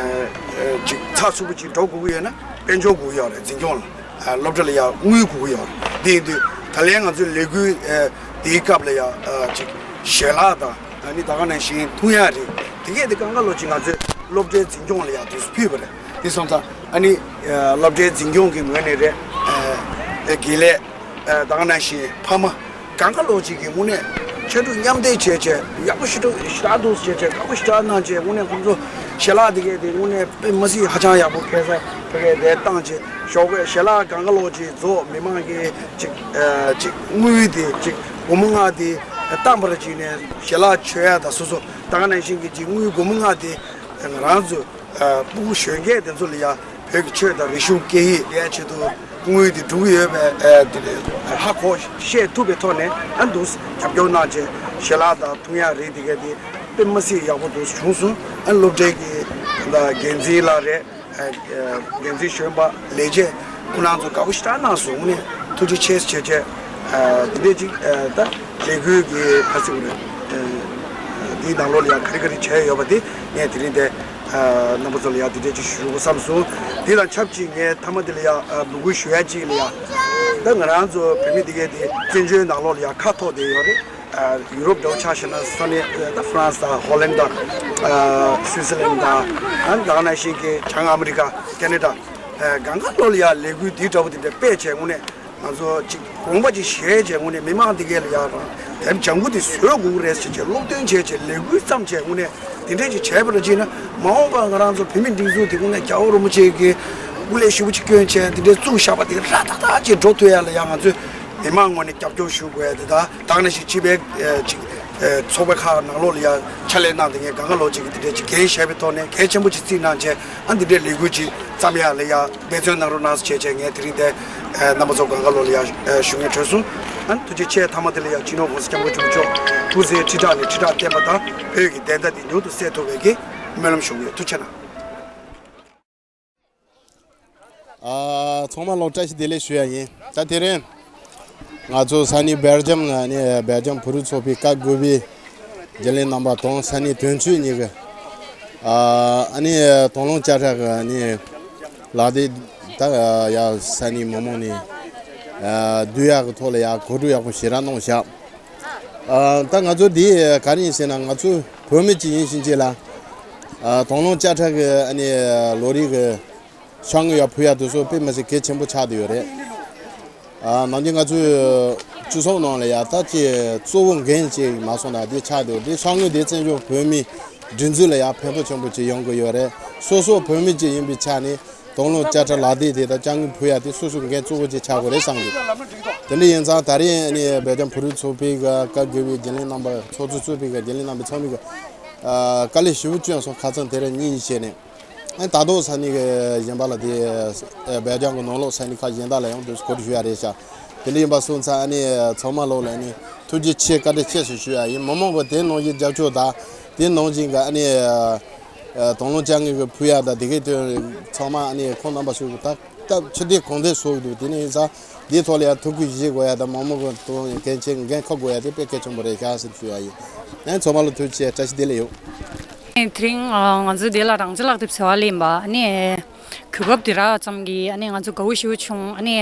ཅིག་ཚགས་ཚུད་པོ་ཅིག་འགྲོ་དགོས་ཀྱི་ཡོད་ན་དཔལ་འབྱོར་དགོས་ཀྱི་ཡོད་རེད། འཛིན་སྐྱོང་ལ་ཨ་སློབ་གྲྭ་ལ་ཡ་དངུལ་དགོས་ཀྱི་ཡོད་རེད། འདི་ཡིན་དུས་ད་ལན་ང་ཚོའི་ལས་འགུལ་ཨ་འདིའི་སྐབས་ལ་ཡ་ཨ་ཅིག་ཞལ་ལག་དང་ཨ་ནི་ད་ག་ནང་བཞིན་འཐུང་ཡ་རེད། དེ་གས་དེ་གང་ག་ལོག་ཅིག་ང་ཚོའི་སློབ་གྲྭའི་འཛིན་སྐྱོང་ལ་ཡ་དུས་སུ་ཕུལ་བ་རེད། དེ་སོང་ཙང་ཨ་ནི་ཨ་སློབ་གྲྭའི་འཛིན་སྐྱོང་གི་ངོས་ནས་རེད། ཨ་དགེ་ལས་ཨ་ད་ག་ནང་བཞིན་ཕ་མ་གང་ག་ལོག་ཅིག་གི་དངོས་གནས་ཕྱར་གྲུ་མཉམ་འདེགས་བྱས་བྱས་ཡག་པོ་ཞེ་དྲག་ཞེ་དྲག་འདུག་བྱས་བྱས་དགའ་པོ་ཞེ་དྲག་གནང་བྱས། དངོས་གནས་ཁོང་ཚོ་ཞལ་ལག་དེ་གས་དེ་དངོས་གནས་དཔེ་མི་སྲིད་ཧ་ཅང་ཡག་པོ་ཁ་སང་ཕ་གིར་དེ་བཏང་བྱས། ཞོགས་པའི་ཞལ་ལག་གང་ག་ལོག་ཅིག་རྫོགས། མི་མང་གིས་ཅིག་ཨ་ཅིག་དངུལ་དེ་ཅིག་སྒོར་མོ་ལྔ་དེ་བཏང་བར་བྱས་ནས་ཞལ་ལག་མཆོད་ཡ་དང་སོ་སོ་ད་ག་ནང་བཞིན་གྱི་ཅིག་དངུལ་སྒོར་མོ་ལྔ་དེ་ང་རང་ཚོ་ཨ་སྤུ་གུ་གཞོན་སྐྱེས་དེ་ཚོ་ལ་ཡ་བོད་ཀྱི་ཆོས་དང་རིག་གཞུང་སྐད་ཡིག་ལ་ཡ་ཆེད་དུ་ དངུལ་དེ་འགྲོ་གི་ཡོད་པའི་ཨ་དེ་ཧ་གོ་ཤེས་ཐུབ་པའི་ཐོག་ནས་ཨ་འདུག་རྒྱབ་སྐྱོར་གནང་བྱས་ཞལ་ལག་དང་འཐུང་ཡག་རིགས་དེ་ག་དེ་དཔེ་མི་སྲིད་ཡག་པོ་འདུག་བྱུང་སོང་། ཨ་སློབ་གྲྭའི་གི་ད་འགན་འཛིན་ལགས་རེད། ཨ་འགན་འཛིན་གཞོན་པ་ལས་བྱེད་ཁོང་རྣམ་ཚོ་དགའ་པོ་ཞེ་དྲག་གནང་སོང་། དངོས་གནས་ཐུགས་རྗེ་ཆེ་ཞེས་བྱས་བྱས་ཨ་དེ་འདྲས་ཅིག་ཨ་ད་ལས་འགུལ་གྱི་ཁ་ཟེར་དགོས་རེད། ཨ་འདིའི་ནང་ལོགས་ལ་ཡང་ག་རེ་ག་རེ་བྱས་ཡོད་པ་དེ་ངས་དེ་རིང་དེ་ཨ་རྣམ་པ་ཚོ་ལ་ཡང་དེ་འདྲས་ཅིག་ཞུ་དགོས་བསམ་སོང་། དེ་དང་ཆབས་ཅིག་ངས་མཐའ་མ་དེ་ལ་ཡང་ཨ་འབོད་སྐུལ་ཞུ་ཡ་ཅིག་ལ་ཡང་ད་ང་རང་ཚོ་བོད་མི་དེ་གས་དེ་བཙན་བྱོལ་ནང་ལོགས་ལ་ཡང་ཁ་ཐོར་བསྡད་ཡོད་རེད། ཨ་ཡུ་རོབ་འདྲ་བོ་ཆ་བཞག་ན་ས་གནས་ཨ་ད་ཧྥ་རན་སི་དང་ཧོ་ལན་དང་ཨ་སུའི་ཙི་ལན་དང་ཨ་ད་ག་ནང་བཞིན་གྱི་བྱང་ཨ་མི་རི་ཀ་ཁེ་ན་ཌ་ཨ་གང་ག་ལོགས་ལ་ཡང་ལས་འགུལ་འདི་འདྲ་བོ་དེ་འདྲ་སྤེལ་བྱས་དངོས་གནས་ང་ཚོ་གཅིག་དགོངས་པ་ཅིག་བཞེས་བྱས་དངོས་གནས་མི་མང་འདི་གས་ལ་ཡང་རང་དེབ་ལྗང་ཁུ་དེ་བཟོ་དགོས་ཀྱི་རེད་ཟེར་བྱས་སློབ་སྟོན་བྱས་བྱས་ལས་འགུལ་བརྩམས་བྱས་དངོས་གནས་དེ་འདྲས་ཅིག་བྱས་པ་ལ་བྱས་ན་མ་འོངས་པར་ང་རང་ཚོ་བོད་མི་སྒྲིག་འཛུགས་དེ་དངོས་གནས་རྒྱལ་བ་རིན་པོ་ཆེ་གི་སྐུ་ལས་ཞེ་པོ་ཅིག་བསྐྱོན་བྱས་དེ་འདྲས་བཙུགས་བཞག་པ་དེ་ར་ཏག་ཏག་ཅིག་འགྲོ་ཐུབ་ཡ་ལ་ཡང་ང་ཚོས་མི་མང་ངོས་ནས་རྒྱབ་སྐྱོར་ཞུ་དགོས་ཡ་དེ་དང་ད་ག་ནང་བཞིན་སྤྱི་པའི་ཨ་ཅིག་ཨ་ཚོགས་པ་ཁག་ནང་ལོགས་ལ་ཡང་ཕྱག་ལས་གནང་བསྡད་མཁན་གང་ག་ལོག་ཅིག་གིས་དེ་འདྲས་ཅིག་འགན་བཞེས་པའི་ཐོག་ནས་གལ་ཆེན་པོ་ཅིག་བརྩིས་གནང་བྱས་ཨ་འདི་འདྲའི་ལས་འགུལ་ཅིག་བརྩམ་ཡ་ལ་ཡང་འབད་བརྩོན་གནང་རོགས་གནང་ཟེར་བྱས་བྱས་ངས་དེ་རིང་དེ་ཨ་རྣམ་པ་ཚོ་གང་ག་ལོག་ལ་ཡང་ཨ་ཞུ་སྙན་འདོན་སོང་། ཨ་ཐུགས་རྗེ་ཆེ། མཐའ་མ་དེ་ལ་ཡང་སྤྱི་ནོར་༸གོང་ས་༸སྐྱབས་མགོན་ཆེན་པོ་མཆོག་སྐུ་ཚེ་ཁྲི་ཕྲག་ནས་ཁྲི་ཕྲག་བརྟན་པ་དང་བོད་ཀྱི་བདེན་མཐའ་དེ་མྱུར་དུ་གསལ་ཐུབ་པའི་གི་སྨོན་ལམ་ཞུ་གི་ཡོད། ཐུགས་རྗེ་གནང་། ཨ་ཚང་མ་ལོ་བཀྲ་ཤིས་བདེ་ལེགས་ཞུ་ཡ་ཡིན། ད་དེ་རིང་ང་ཚོ་ས་གནས་སྦེལ་ཇམ་ནས་ནི་སྦེལ་ཇམ་བོད་རིགས་ཚོགས་པའི་བཀའ་བསྒོས་པའི་རྒྱུན་ལས་རྣམ་པ་དང་ས་གནས་དོན་གཅོད་གཉིས་ཀྱི་ཨ་ཨ་ནི་དང་བླངས་བཅའ་ཁྲིམས་ཀྱི་ཨ་ནི་ལག་དེབ་ད་ཡ་ས་གནས་མི་མང་ནས་ཨ་བསྡུ་ཡག་གི་ཐོག་ལ་ཡ་གོ་སྒྲིག་ཡག་པོ་ཞེ་དྲག་གནང་བཞག་ཨ་ད་ང་ཚོ་འདི་ག་རེ་ཡིན་ཟེར་ན་ང་ཚོ་བོད་མི་གཅིག་ཡིན་ཕྱིན་ཆད་ལ་ཨ་དང་བླངས་བཅའ་ཁྲིམས་ཀྱི་ཨ་ནི་ལོ་རེའི་གི་ཤ་དངོས་ཡར་ཕུལ་ཡག་དེ་ཚོ་དཔེ་མི་སྲིད་གལ་ཆེན་པོ་ཆགས་བསྡད་ཡོད་རེད། ཨ་ནམ་རྒྱུན་ང་ཚོའི་སྤྱི་ཚོགས་ནང་ལ་ཡ་ད་ཅིག་གཙོ་བོ་འགན་ཅིག་མ་སོང་ན་དེ་ཆགས་བསྡད་ཡོད། དེ་ཤ་དངོས་དེ་བཙན་བྱོལ་བོད་མིའི་སྒྲིག་འཛུགས་ལ་ཡ་ཕན་ཐོགས་ཆེན་པོ་ཅིག་ཡོང་གི་ཡོད་རེད། སོ་སོ་བོད་མི་ཅིག་ཡིན་པའི་ཆ་ནས་དང་བླངས་བཅའ་ཁྲིམས་ལག་དེབ་དེ་དང་ཤ་དངོས་ཕུལ་ཡག་དེ་སོ་སོའི་འགན་གཙོ་བོ་ཅིག་ཆགས་དགོས་རེད་བསམ་གི། དེ་འདྲ་ཡིན་ཙང་ད་རེས་ནི་སྦེལ་ཇམ་བོད་རིགས་ཚོགས་པའི་གི་བཀའ་བསྒོས་པའི་རྒྱུན་ལས་རྣམ་པ་ཚོགས་གཙོ་གཙོས་པའི་གི་རྒྱུན་ལས་རྣམ་པ་ཚང་མས་གི་ཨ་དཀའ་ལས་ཞེ་པོ་བསྐྱོན་སོང་། ཁ་སང་དེ་རིང་གཉིས་བྱས་ནས། ཨ་ད་དུང་ས་གནས་ཀྱི་གཞན་པ་ལ་དེ་ཨ་སྦེལ་ཇམ་གྱི་ནང་ལོགས་ས་གནས་ཁག་གཞན་དག་ལ་ཡང་དུ་གོ་སྒྲིག་ཞུ་ཡ་རེད་ཤག་དེ་འདྲ་ཡིན་པ་སོང་ཙང་ཨ་ནི་ཚང་མ་ལོག་ལ་ཨ་ནི་ཐུགས་རྗེ་ཆེ་བཀའ་དྲིན་ཆེ་ཞེས་ཞུ་ཡ་ཡིན། མི་མང་གི་དེ་ནང་བཞིན་རྒྱབ་སྐྱོར་དང་དེ་ནང་བཞིན་གྱི་ཨ་ནི་ཨ་དང་བླངས་བཅའ་ཁྲིམས་ཀྱི་ཕུལ་ཡ་དང་དེ་གའི་དོན་ཚང་མ་ཨ་ནི་ཁོང་རྣམ་པ་ཚོས་ད་སྟབས་ཆུ་ཐིགས་གང་ཐད་བཟོ་གི་འདུག་དེ་ནས་ཡིན་ཙང་དེའི་ཐོག་ལ་ཡང་ཐུགས་ཁུར་བཞེས་དགོས་ཡ་དང་མི་མང་གི་དོན་འགན་ཆེ་འགན་འཁུར་དགོས་ཡ་དེ་དཔེ་གལ་ཆེན་པོ་རེད་ཤག་ཟེར་ཞུ་ཡ་ཡིན། ཨ་ཚང་མ་ལ་ཐུགས་རྗེ་ཆེ། བཀྲ་ཤིས་བདེ་ལེགས་ཡོད། དེ་རིང་ང་ཚོའི་དེ་ལ་རང་ཅི་ལག་དེབ་ཟེར་བ་ལེན་པ་ཨ་ནི་གོ་སྐབས་དེ་རག་ཙམ་གྱིས་ཨ་ནི་ང་ཚོ་དགའ་བོ་ཞེ་པོ་བྱུང་། ཨ་ནི་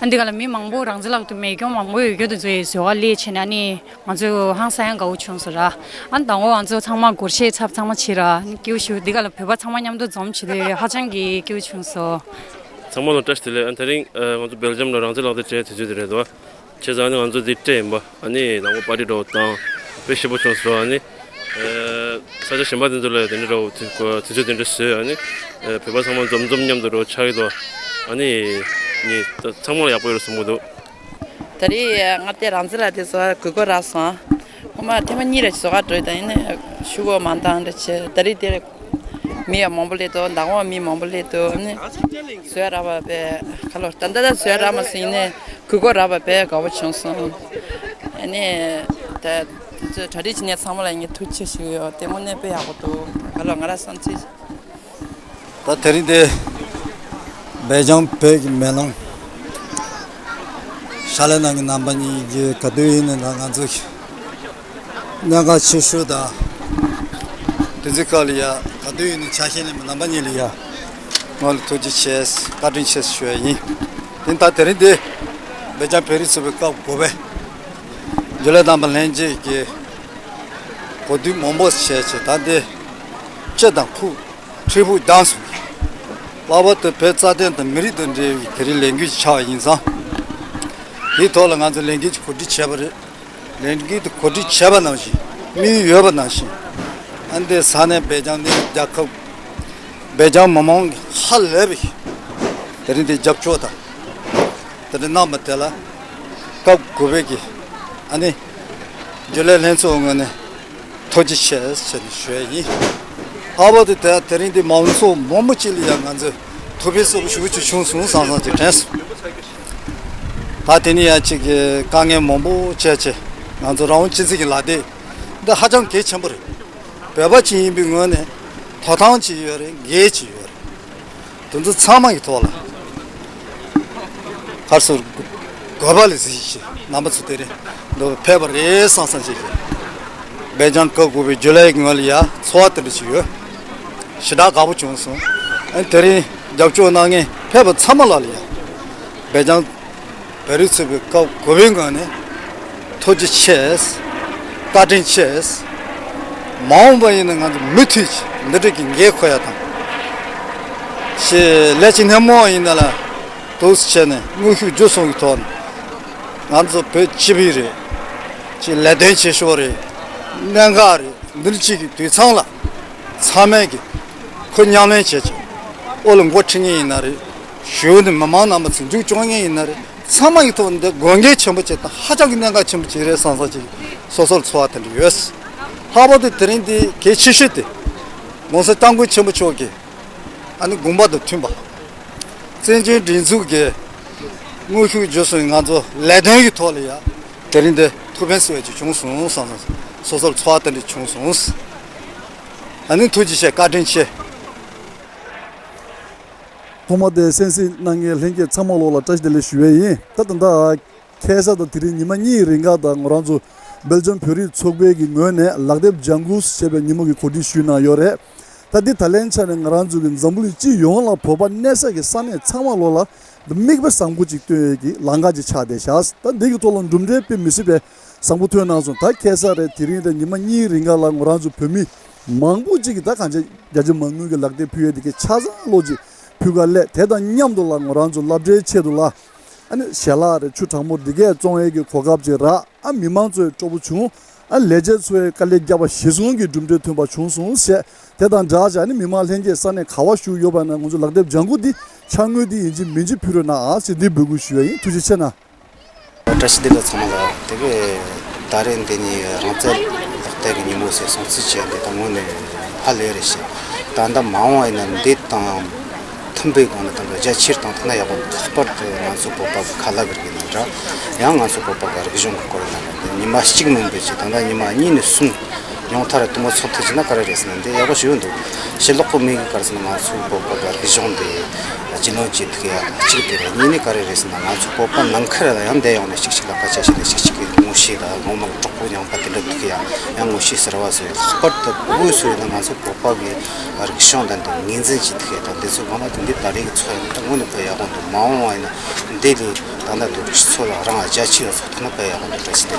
ཨ་འདི་ག་ལ་མི་མང་པོ་རང་ཅི་ལག་དེབ་མེད་མཁན་མང་པོ་ཡོད་རྒྱུ་དེ་ཚོའི་ཟེར་བ་ལེན་བྱས་ནས་ཨ་ནི་ང་ཚོ་ཧང་སང་ཡང་དགའ་བོ་བྱུང་སོང་ར། ཨ་ནི་དང་པོ་ང་ཚོ་ཚང་མ་སྒོར་གཞས་ཚབ་ཚང་མ་བྱས་ར་ཨ་ནི་སྐྱིད་པོ་ཞེ་པོ། འདི་ག་ལ་བོད་པ་ཚང་མ་མཉམ་དུ་འཛོམས་བྱས་དེ་ཧ་ཅང་གི་སྐྱིད་པོ་བྱུང་སོང་། ཚང་མ་ལ་བཀྲ་ཤིས་བདེ་ལེགས། ཨ་དེ་རིང་ཨ་ང་ཚོ་སྦེལ་ཇམ་ལ་རང་ཅི་ལག་དེབ་སྤྲད་དུས་ཚོད་དེ་རེད་དོ། བྱས་ཙང་ཨ་ནི་ང་ཚོ་འདི་སྤྲད་ཡིན་པ་ཨ་ནི་ནང་པ་པར་ཊི་འདྲ་བོ་བཏང་། དཔེ་ཞེ་པོ་བྱུང་སོང་། ཨ་ནི་ཨ་ས་ཆ་གཞན་པ་དེ་ཚོ་ལ་དེ་འདྲ་འདྲ་བོ་དུས་དུས་ཚོད་དེ་འདྲ་བཟོས། ཨ་ནི་ཨ་བོད་པ་ཚང་མ་འཛོམས་འཛོམས་མཉམ་དུ་འདྲ་བོ་ཆགས་ཀྱི་འདུག་ཨ་ནི་ནི་ཚང་མ་ལ་ཡག་པོ་ཡོད་རེད་བསམ་གྱི་འདུག་ད་རེས་ང་དེ་རང་ཅི་ལག་དེབ་བཟོ་བར་གོ་སྐབས་རག་སོང་། ངོ་མ་ཐེངས་མ་གཉིས་རེ་བཟོ་ག་འགྲོ་ཡི། ད་ཡིན་ནའི་ཤུགས་པོ་མ་འདང་འདྲ་བྱས། ད་རེས་དེར་མི་ཡང་མང་པོ་སླེབས་འདུག་མདང་དགོང་མི་མང་པོ་སླེབས་འདུག་ཨ་ནི་བཟོ་ཡ་རག་པ་དཔེ་ཁ་ལོ་ད་ལྟ་ད་བཟོ་ཡ་རག་མ་སོང་། ཡིན་ནའི་གོ་སྐབས་རག་པ་དཔེ་དགའ་པོ་བྱུང་སོང་། ཨ་ནི་ད་དེ་ཚོ་གྲ་སྒྲིག་བྱེད་མཁན་ཚང་མ་ལ་ངས་ཐུགས་རྗེ་ཆེ་ཞུ་གི་ཡོད། དེ་དངོས་གནས་དཔེ་ཡག་པོ་འདུག་ཁ་ལོ་ང་རང་བསམ་ཚུལ། ད་དེ་རིང་འདི་སྦེལ་ཇམ་བོད་ཀྱི་མེ་ལོང་ཕྱག་ལས་གནང་མཁན་རྣམ་པ་གཉིས་ཀྱིས་ག་དུས་ཡིན་ནའི་ད་ང་ཚོ་གནད་འགག་ཆེ་ཤོས་དང་དེ་ཚོའི་སྐབས་ལ་ཡ་ག་དུས་ཡིན་ནའི་ཆ་ཤས་ལེན་པའི་རྣམ་པ་གཉིས་ལ་ཡ་ངོས་ལ་ཐུགས་རྗེ་ཆེ་བཀའ་དྲིན་ཆེ་ཞུ་ཡ་ཡིན། དེ་ད་དེ་རིང་འདི་སྦེལ་ཇམ་བོད་རིགས་ཚོགས་པའི་སྐབས་དགུ་པའི་རྒྱུན་ལས་རྣམ་པ་ལྷན་རྒྱས་ཀྱིས་གོ་བསྡུར་མང་པོ་བྱས་བྱས་ད་འདི་སྤྱི་དང་ཕུགས། འཕྲལ་ཕུགས་བསྡམས་སོང་། ལྷག་པར་དུ་བོད་རྩ་དོན་དང་མི་རིགས་དང་འབྲེལ་བའི་དེ་རིང་ལས་འགུལ་ཞིག་ཆགས་པ་ཡིན་ཙང་། དེའི་ཐོག་ལ་ང་ཚོ་ལས་འགུལ་ཅིག་གོ་སྒྲིག་བྱས་པ་རེད། ལས་འགུལ་དེ་གོ་སྒྲིག་བྱས་པ་ནང་བཞིན་དམིགས་ཡུལ་ཡོད་པ་ནང་བཞིན། ཨ་འདི་ས་གནས་སྦེལ་ཇམ་ནི་རྒྱལ་ཁབ་སྦེལ་ཇམ་མི་མང་གི་ཧ་ལས་པའི་དེ་རིང་འདི་རྒྱབ་སྐྱོར་དང་། དེ་འདྲ་གནང་བ་དེ་ལ་སྐབས་དགུ་པའི་གི་ཨ་ནི་རྒྱུན་ལས་ལྷན་ཚོགས་ངོས་ནས་ཐུགས་རྗེ་ཆེ་ཟེར་ནས་ཞུ་ཡ་ཡིན། ལྷག་པར་དུ་དེ་དེ་རིང་འདི་མང་ཚོགས་མང་པོ་ཅིག་ལ་ཡང་ང་ཚོས་ ཐུགས་ཕན་གསོས་པ་ཞེ་པོ་ཅིག་བྱུང་སོང་བསམ་བསམ་ཅིག་དྲན་སོང་། ད་དེ་ནས་ཡང་ཅིག་གི་དཀའ་ངལ་མང་པོ་བྱས་བྱས་ང་ཚོ་རང་དབང་སྤྱི་ཚོགས་ཀྱི་ལག་དེབ་འདི་ཧ་ཅང་གལ་ཆེན་པོ་རེད། བོད་པ་ཅིག་ཡིན་པའི་ངོས་ནས་དོ་སྣང་ཅིག་ཡོད་རེད། འགན་ཅིག་ཡོད་རེད། དེ་ཚོ་ཚང་མ་གི་ཐོག་ལ་ག་རེ་ཟེར། དགོས་པ་ལས་གཟིགས་ཤིག་རྣམ་པ་ཚོ་དེ་རིང་འདུག་ཕེབས་པ་རེད་བསམ་བསམ་བྱེད་ཀྱི། སྦེལ་ཇམ་བཀའ་བསྒོ་བའི་ཇུ་ལའི་གི་ངོས་ལ་ཡ་ཚོར་བ་དེ་འདྲ་ཞིག་ཡོད། ཞེ་དྲག་དགའ་པོ་བྱུང་སོང་། ཨ་ནི་དེ་རིང་རྒྱབ་སྐྱོར་གནང་མཁན་ཕེབས་པ་ཚང་མ་ལ་ལ་ཡ་སྦེལ་ཇམ་བོད་རིགས་ཚོགས་པའི་བཀའ་བསྒོ་བའི་ངོས་ནས་ཐུགས་རྗེ་ཆེ། བཀའ་དྲིན་ཆེ། མ་འོངས་པ་ཡིན་ན་ང་ཚོ་མུ་མཐུད་ཀྱིས་འདི་འདྲ་གི་འགན་འཁུར་ཡ་དང་། ཞེས་ལས་ཀྱི་སྣེ་མོ་ཡིན་ན་ལ་འདུག་སེ་བྱས་ནས་དངོས་ཤུགས་བརྒྱུད་གསུམ་གྱི་ཐོག་ནས་ང་ཚོ་བོད་སྤྱི་པའི་རེད། ཅིག་ལས་དོན་བྱེད་ཕྱོགས་རེད། གནད་འགག་རེད། འདི་འདྲ་ཅིག་གི་དུས་མཚམས་ལ་ཚང་མས་ཀྱི་ཁོ་མཉམ་ལེན་བྱེད་ཅིང་དབུ་ལ་འགོ་ཁྲིད་མཁན་ཡིན་ན་རེད། གཞུག་ནས་མི་མང་རྣམ་པ་ཚོ་མཇུག་སྐྱོང་མཁན་ཡིན་ན་རེད། ཚང་མ་ཡི་ཐོག་འདི་དགོས་འགལ་ཆེན་པོ་ཅིག་དང་ཧ་ཅང་གི་གནད་འགག་ཆེན་པོ་ཅིག་རེད་བསམ་བསམ་ཅིག་སོ་སོར་ཚོར་བ་དེ་འདྲ་ཡོད། ལྷག་པར་དུ་དེ་རིང་འདི་གལ་ཆེ་ཤོས་དེ་༸གོང་ས་༸སྐྱབས་མགོན་ཆེན་པོ་མཆོག་གི་ཨ་ནི་དགོངས་པ་དང་མཐུན་པ། བཙན་བྱོལ་སྒྲིག་འཛུགས་ཀྱི་དངོས་ཤུགས་བརྒྱུད་གསུམ་ང་ཚོ་ལས་དོན་གྱི་ཐོག་ལ་ཡ་དེ་རིང་འདི་ཐུགས་ཕན་གསོས་ཅིག་བྱུང་སོང་བསམ་སོང་། སོ་སོར་ཚོར་བ་དེ་འདྲ་བྱུང་སོང་། ཨ་ནི་ཐུགས་རྗེ་ཆེ། བཀའ་དྲིན་ཆེ། ཐོག་མ་དེ་གསན་གཟིགས་གནང་མཁན་ལྷན་རྒྱས་ཚང་མ་ལོག་ལ་བཀྲ་ཤིས་བདེ་ལེགས་ཞུ་བས་ཡིན། ད་ད་ལྟ་ཁ་སང་དང་དེ་རིང་ཉི་མ་གཉིས་རིང་ག་དང་ང་རང་ཚོ་སྦེལ་ཇམ་བོད་རིགས་ཚོགས་པའི་གི་ངོས་ནས་ལག་དེབ་ལྗང་གུ་ཞེས་པའི་ཉིན་མོ་གི་གོ་སྒྲིག་ཞུས་གནང་ཡོད་རེད། ད་འདི་ད་ལན་ཆ་ནས་ང་རང་ཚོ་གི་འཛམ་བུ་གླིང་སྤྱི་ཡོངས་ལ་བོད་པ་གནས་ས་གི་ས་གནས་ཚང་མ་ལོག་ལ་མིག་དཔེ་བཟང་པོ་ཅིག་སྟོན་ཡས་ཀྱི་ལམ་ཁ་ཅིག་ཆགས་བསྡད་ཤག་ད་འདི་གི་ཐོག་ལ་གྲུབ་འབྲས་དཔེ་མི་སྲིད་པའི་བཟང་པོ་ཐོན་གནང་སོང་། ད་ཁ་སང་རེད། དེ་རིང་རེད། ཉི་མ་གཉིས་རིང་ག་ལ་ང་རང་ཚོ་བོད་མི་མང་པོ་ཅིག་གིས་ད་གང་ཆ་རྒྱ་ཆེ་མང་ངོས་ཀྱི་ལག་དེབ་ཕུལ་ཡས་དེ་གའི་ཆ་ཚང་ལོ་ཅིག་ཕུལ་ག་སླེབས། དེ་དང་མཉམ་དུ་ལ་ང་རང་ཚོ་སློབ་གྲྭའི་ཆེད་དུ་ལ་ཨ་ནི་ཞལ་ལག་རེད། ཆུ་གྲང་མོ་འདི་གས་བཙོང་ཡས་ཀྱི་གོ་སྐབས་ཅིག་རག་ཨ་མི་མང་ཚོའི་སྤྲོ་པོ་བྱུང་། ཨ་ལས་བྱེད་ཚོའི་དཀའ་ལས་བརྒྱབ་པ་གཞི་བཟུང་གི་གྲུབ་འབྲས་ཐོན་པ་བྱུང་སོང་ཞེས། དེ་དང་སྦྲགས་བྱས་ཨ་ནི་མི་མང་ལྷན་རྒྱས་ས་གནས་ག་བ་བཞུགས་ཡོད་པ་ན་ང་ཚོ་ལག་དེབ་ལྗང་གུ་འདི་ཕྱག་དངོས་འདི་ཡིན་གཅིག་མིན་གཅིག་ཕུལ་རོགས་གནང་ཨ་ཞེས་འདི་འབོད་སྐུལ་ཞུ་ཡས་ཡིན། ཐུགས་རྗེ་ཆེ་གནང་། བཀྲ་ཤིས་བདེ་ལེགས་ཚང་མ་ལ། དེ་གའི་ད་རེས་འདི་ནི་རང་བཙན་ལག་དེབ་ཀྱི་ཉིན་མོ་ཟེར་སྲུང་བརྩི་བྱས་འདི་ད་དངོས་གནས་ཧ་ལས་རེད་ཤག་ད་ལྟ་མ་འོངས་པ་ཡིན་ན་འདི་དང་མཐུན་པའི་སྒང་ནས་ད་ལྟ་རྒྱ་ཆེར་བཏང་ཐུབ་ན་ཡག་པོ། ལྷག་པར་དུ་ང་ཚོ་བོད་པ་གི་ཁ་ལག་གི་རིགས་ཡིན་ན་འདྲ། ཡང་ང་ཚོ་བོད་པ་གི་རིག་གཞུང་གི་སྐོར་ཡིན་ན་འདྲ། འདི་ཉི་མ་གཅིག་མིན་པའི་ཆེད་ད་ལྟ་ཉི་མ་གཉིས་ནས་གསུམ་ཉུང་མཐའ་རུ་དུ་མ་ཚོགས་ཐུབ་ཀྱི་ན་ག་རེ་རེད་ཟེར་ན་འདི་ཡག་པོ་ཞིག་ཡོད་འདུག་ཕྱི་ལོགས་གི་མི་གིས་ག་རེ་ཟེར་ན་ང་ཚོ་བོད་པ་གི་རིག་གཞུང་འདི་རྒྱུས་ལོན་བྱེད་ཐུབ་ཡ་གཅིག་དེ་རེད། གཉིས་ནས་ག་རེ་རེད་ཟེར་ན་ང་ཚོ་བོད་པ་ནང་ཁུལ་ལ་ཡང་འདི་ཡོང་ནས་གཅིག་གཅིག་ལ་སྐད་ཆ་བཤད་ནས་གཅིག་གཅིག་གི་ངོ་ཤེས་དང་ངོ་མ་གི་གྲོགས་པོ་ཉམས་པ་དེ་འདྲ་ཐུག་ཡ་ཡང་ངོ་ཤེས་ཟེར་བ་ཟེར། ལྷག་པར་དུ་དབུས་སུ་ཡོད་ན་ང་ཚོ་བོད་པ་གི་རིག་གཞུང་དང་འདི་ངོས་འཛིན་བྱེད་ཐུབ་ཡ་དང་འདི་ཚོ་ངོ་མ་དེ་འདི་ད་རེས་ཀྱི་ཚོགས་ཡ་འདི་དངོས་གནས་དཔེ་ཡག་པོ་འདུག་མ་འོངས་པ་ཡིན་ན་འདི་ལས་ད་ལྟ་དུ་སྤྱི་ཚོགས་ལ་རང་རྒྱ་ཆེ་བ་ཚོགས་ཐུབ་ན་དཔེ་ཡག་པོ་འདུག་བཀྲ་ཤིས་བདེ་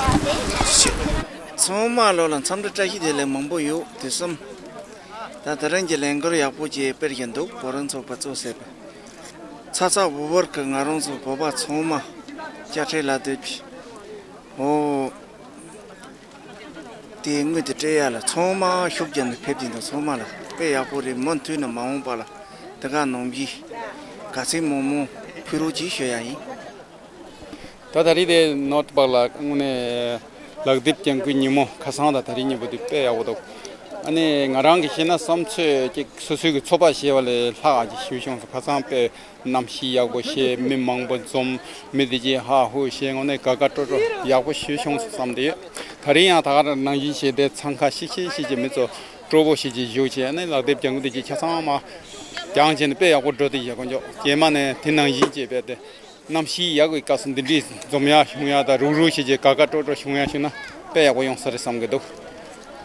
ལེགས་ཞུ། ཚང་མ་ལོ་ལ་འཚམས་འདྲི་བཀྲ་ཤིས་བདེ་ལེགས་མང་པོ་ཡོད། དུས་གསུམ་ད་དེ་རིང་གི་ལས་འགུལ་ཡག་པོ་ཅིག་སྤེལ་གྱི་འདུག་བོད་རང་ཚོགས་པ་གཙོས་བྱས་པའི་ཚ་ཚ་འུར་འུར་གྱི་ང་རང་ཚོ་བོད་པ་ཚང་མ་དཔྱ་ཁྲལ་ལ་སྡོད་ཀྱི་འོ་དེ་དངུལ་དེ་སྤྲད་ཡ་ལ་ཚང་མ་ཤུགས་བརྒྱབ་ནས་ཕེབས་ཀྱི་འདུག་ཚང་མ་ལ་དཔེ་ཡག་པོ་རེད། མུ་མཐུད་ནས་མ་འོངས་པ་ལ་དེ་ག་ནང་བཞིན་ག་ཚོད་མང་མང་ཕུལ་རོགས་གྱིས་ཞུ་ཡ་ཡིན། ད་ད་རེས་དེ་ནོར་ཐི་པག་ལ་དངོས་གནས་ལག་དེབ་ལྗང་གུའི་ཉིན་མོ་ཁ་སང་དང་ད་རེས་གཉིས་པོ་དེ་དཔེ་ཡག་པོ་འདུག་ཨ་ནི་ང་རང་གིས་བཤད་ན་བསམ་ཚོད་ཅིག་སོ་སོའི་གི་ཚོད་དཔག་བྱས་པ་ལས་ལྷག་ཅིག་ཞེ་པོ་བྱུང་སོང་། ཁ་སང་དཔེ་གནམ་གཤིས་ཡག་པོ་བྱས། མི་མང་པོ་འཛོམས། མི་དེ་གྱིས་ཧ་ཧུ་བྱས། དངོས་གནས་དགའ་དགའ་སྤྲོ་སྤྲོ་ཡག་པོ་ཞེ་པོ་བྱུང་སོང་བསམ་བསྡད་ཡོད། ད་རེས་ཡང་ད་ག་ནང་བཞིན་བྱས་ཏེ་འཚང་ཁ་ཤིག་ཤིག་ཤིག་ཅིག་མི་ཚོ་སྤྲོ་པོ་ཞིག་ཅིག་བཞུགས་བྱས། ཨ་ནི་ལག་དེབ་ལྗང་གུ་དེ་གྱིས་ཆ་ཚང་མ་བརྒྱངས་བྱས་ནས་དཔེ་ཡག་པོ་འགྲོ་བསྡད་ཡོད། དཀོན་མཆོག་རྗེས་མ་ནས་དེ་ནང་བཞིན་བྱས་པས་ཏེ། གནམ་གཤིས་ཡག་པའི་སྐབས་སུ་འདི་འདྲའི་འཛོམས་ཡ་བྱུང་ཡ་དང་རུག་རུག་བྱས་རྗེས་དགའ་དགའ་སྤྲོ་སྤྲོ་བྱུང་ཡ་བྱུང་ན་དཔེ་ཡག་པོ་ཡོང་ས་རེད་བསམ་གྱི་འདུག་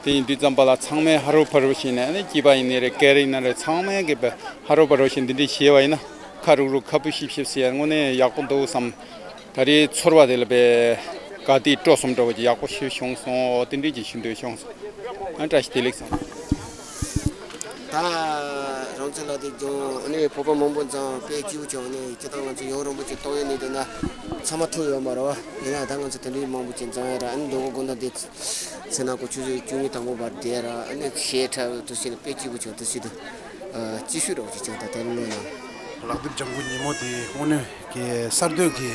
དེ་ཡིན་དུས་ཙམ་པ་ལ་ཚང་མས་ཧ་རུ་ཕ་རུ་བྱས་ནས་ཨ་ནི་སྐྱིད་པ་ཡིན་ནའི་རེད། སྐད་རིགས་ཡིན་ན་རེད། ཚང་མས་གི་དཔེ་ཧ་རུ་ཕ་རུ་བྱས་འདི་འདྲའི་བྱས་པ་ཡིན་ན་ཁ་རུག་རུག་ཁ་ཕུབ་ཤིབ་ཤིབ་བྱས་དངོས་གནས་ཡག་པོ་འདུག་བསམ། ད་རེས་ཚོར་བ་དེ་ལ་དཔེ་དགའ་སྟེ་སྤྲོ་གསུམ་འདྲ་བོ་ཅིག་ཡག་པོ་ཞེ་པོ་བྱུང་སོང་། དེ་འདྲའི་ཅིག་ཞུ་འདོད་བྱུང་སོང་། ཨ་བཀྲ་ཤིས་བདེ་ལེགས་བསམ། ད་རང་ཚོ་ལ་དེ་ཀྱང་ཨ་ནི་བོད་པ་མང་པོ་འཛོམས་དཔེ་སྐྱིད་པོ་བྱུང་། ཨ་ནི་སྤྱིར་བཏང་ང་ཚོ་ཡུན་རིང་པོ་ཅིག་གཏོང་ཡས་ནི་དེ་ན་ཚང་མ་ཐུག་ཡོད་མ་རེད་བ། ཡིན་ན་ད་ང་ཚོ་དེ་འདྲའི་མང་པོ་ཅིག་འཛོམས་ཡས་ར། ཨ་ནི་མདོ་དབུས་དགོང་དག་དེ་ཚེ་ན་གོ་ཆུ་ཚོད་བཅུ་གཉིས་དང་པོ་བར་བསྡད་ར། ཨ་ནི་གཞས་འཁྲབ་དུས་ཚོད་དཔེ་སྐྱིད་པོ་བྱུང་། དུས་ཚོད་དེ་སྐྱིད་ཤོས་རོགས་ཅིག་བྱུང་། ད་དེ་ལོ་ན་ལག་དེབ་ལྗང་གུ་ཉིན་མོ་དེ་དངོས་གནས་ཀྱི་གསར་གཏོད་ཀྱི་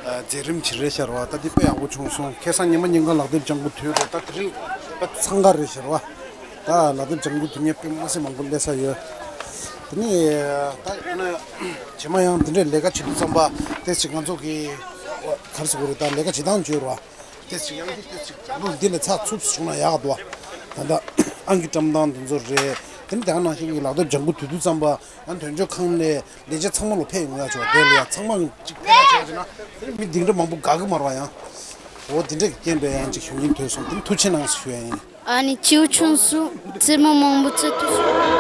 ཨ་མཛད་རིམ་ཅིག་རེད་ཤག་ར་བ། ད་དེ་དཔེ་ཡག་པོ་བྱུང་སོང་། ཁ་སང་ཉི་མ་ཉིན་གང་ལག་དེབ་ལྗང་གུ་དུས་རེད། ད་དེ་རིང་དཔེ་འཚང་ཁ་རེད་ཤག་ར་བ། ད་ལག་དེབ་ལྗང་གུ་དུས་ངས་དཔེ་མ་སྲིད་མང་པོ་སླེབས་ས་ཡོད། ནི་ད་ཡིན་ན་རྗེས་མ་ཡང་འདི་འདྲའི་ལས་ཀ་བྱེད་དུས་ཙམ་པ་ཏོག་ཙམ་ང་ཚོ་གི་ག་རེ་ཟེར་དགོས་རེད། ད་ལས་ཀ་བྱེད་སྟངས་བརྗོད་རོགས། ཏོག་ཙམ་ཡང་འདི་ཏོག་ཙམ་འདི་ལས་ཚགས་ཚུད་བྱུང་ན་ཡག་འདུག་བ། ད་ལྟ་ཨང་ཀི་བཀྲམ་སྟངས་འདི་ཚོ་རེད། དེ་ནི་དེ་ག་ནང་བཞིན་གྱི་ལག་དེབ་ལྗང་གུ་དུས་དུས་ཙམ་པ་ཡང་དོན་གཅོད་ཁང་ནས་ལས་བྱེད་ཚང་མ་ལ་ཕེབས་ཡོང་ཡག་ཆོག་དེ་ལ་ཡ་ཚང་མ་གཅིག་ཕེབས་ཡག་ཆོག་ཅེ་ན་དེ་ནི་མི་འདི་འདྲ་མང་པོ་དགའ་གི་མ་རེད་བ། ཡང་འོ་འདི་འདྲ་གི་རྐྱེན་པས་ཡང་ཅིག་ཞུ་སྙིང་འདོད་སོང་། དེ་ནི་ཐུགས་རྗེ་གནང་ཞུ་ཡ་ཡིན། ཨ་ནི་ཁྱེའུ་ཆུང་སུ་རྩེད་མོ་མང་པོ་རྩེད་ཐུབ་སོང་།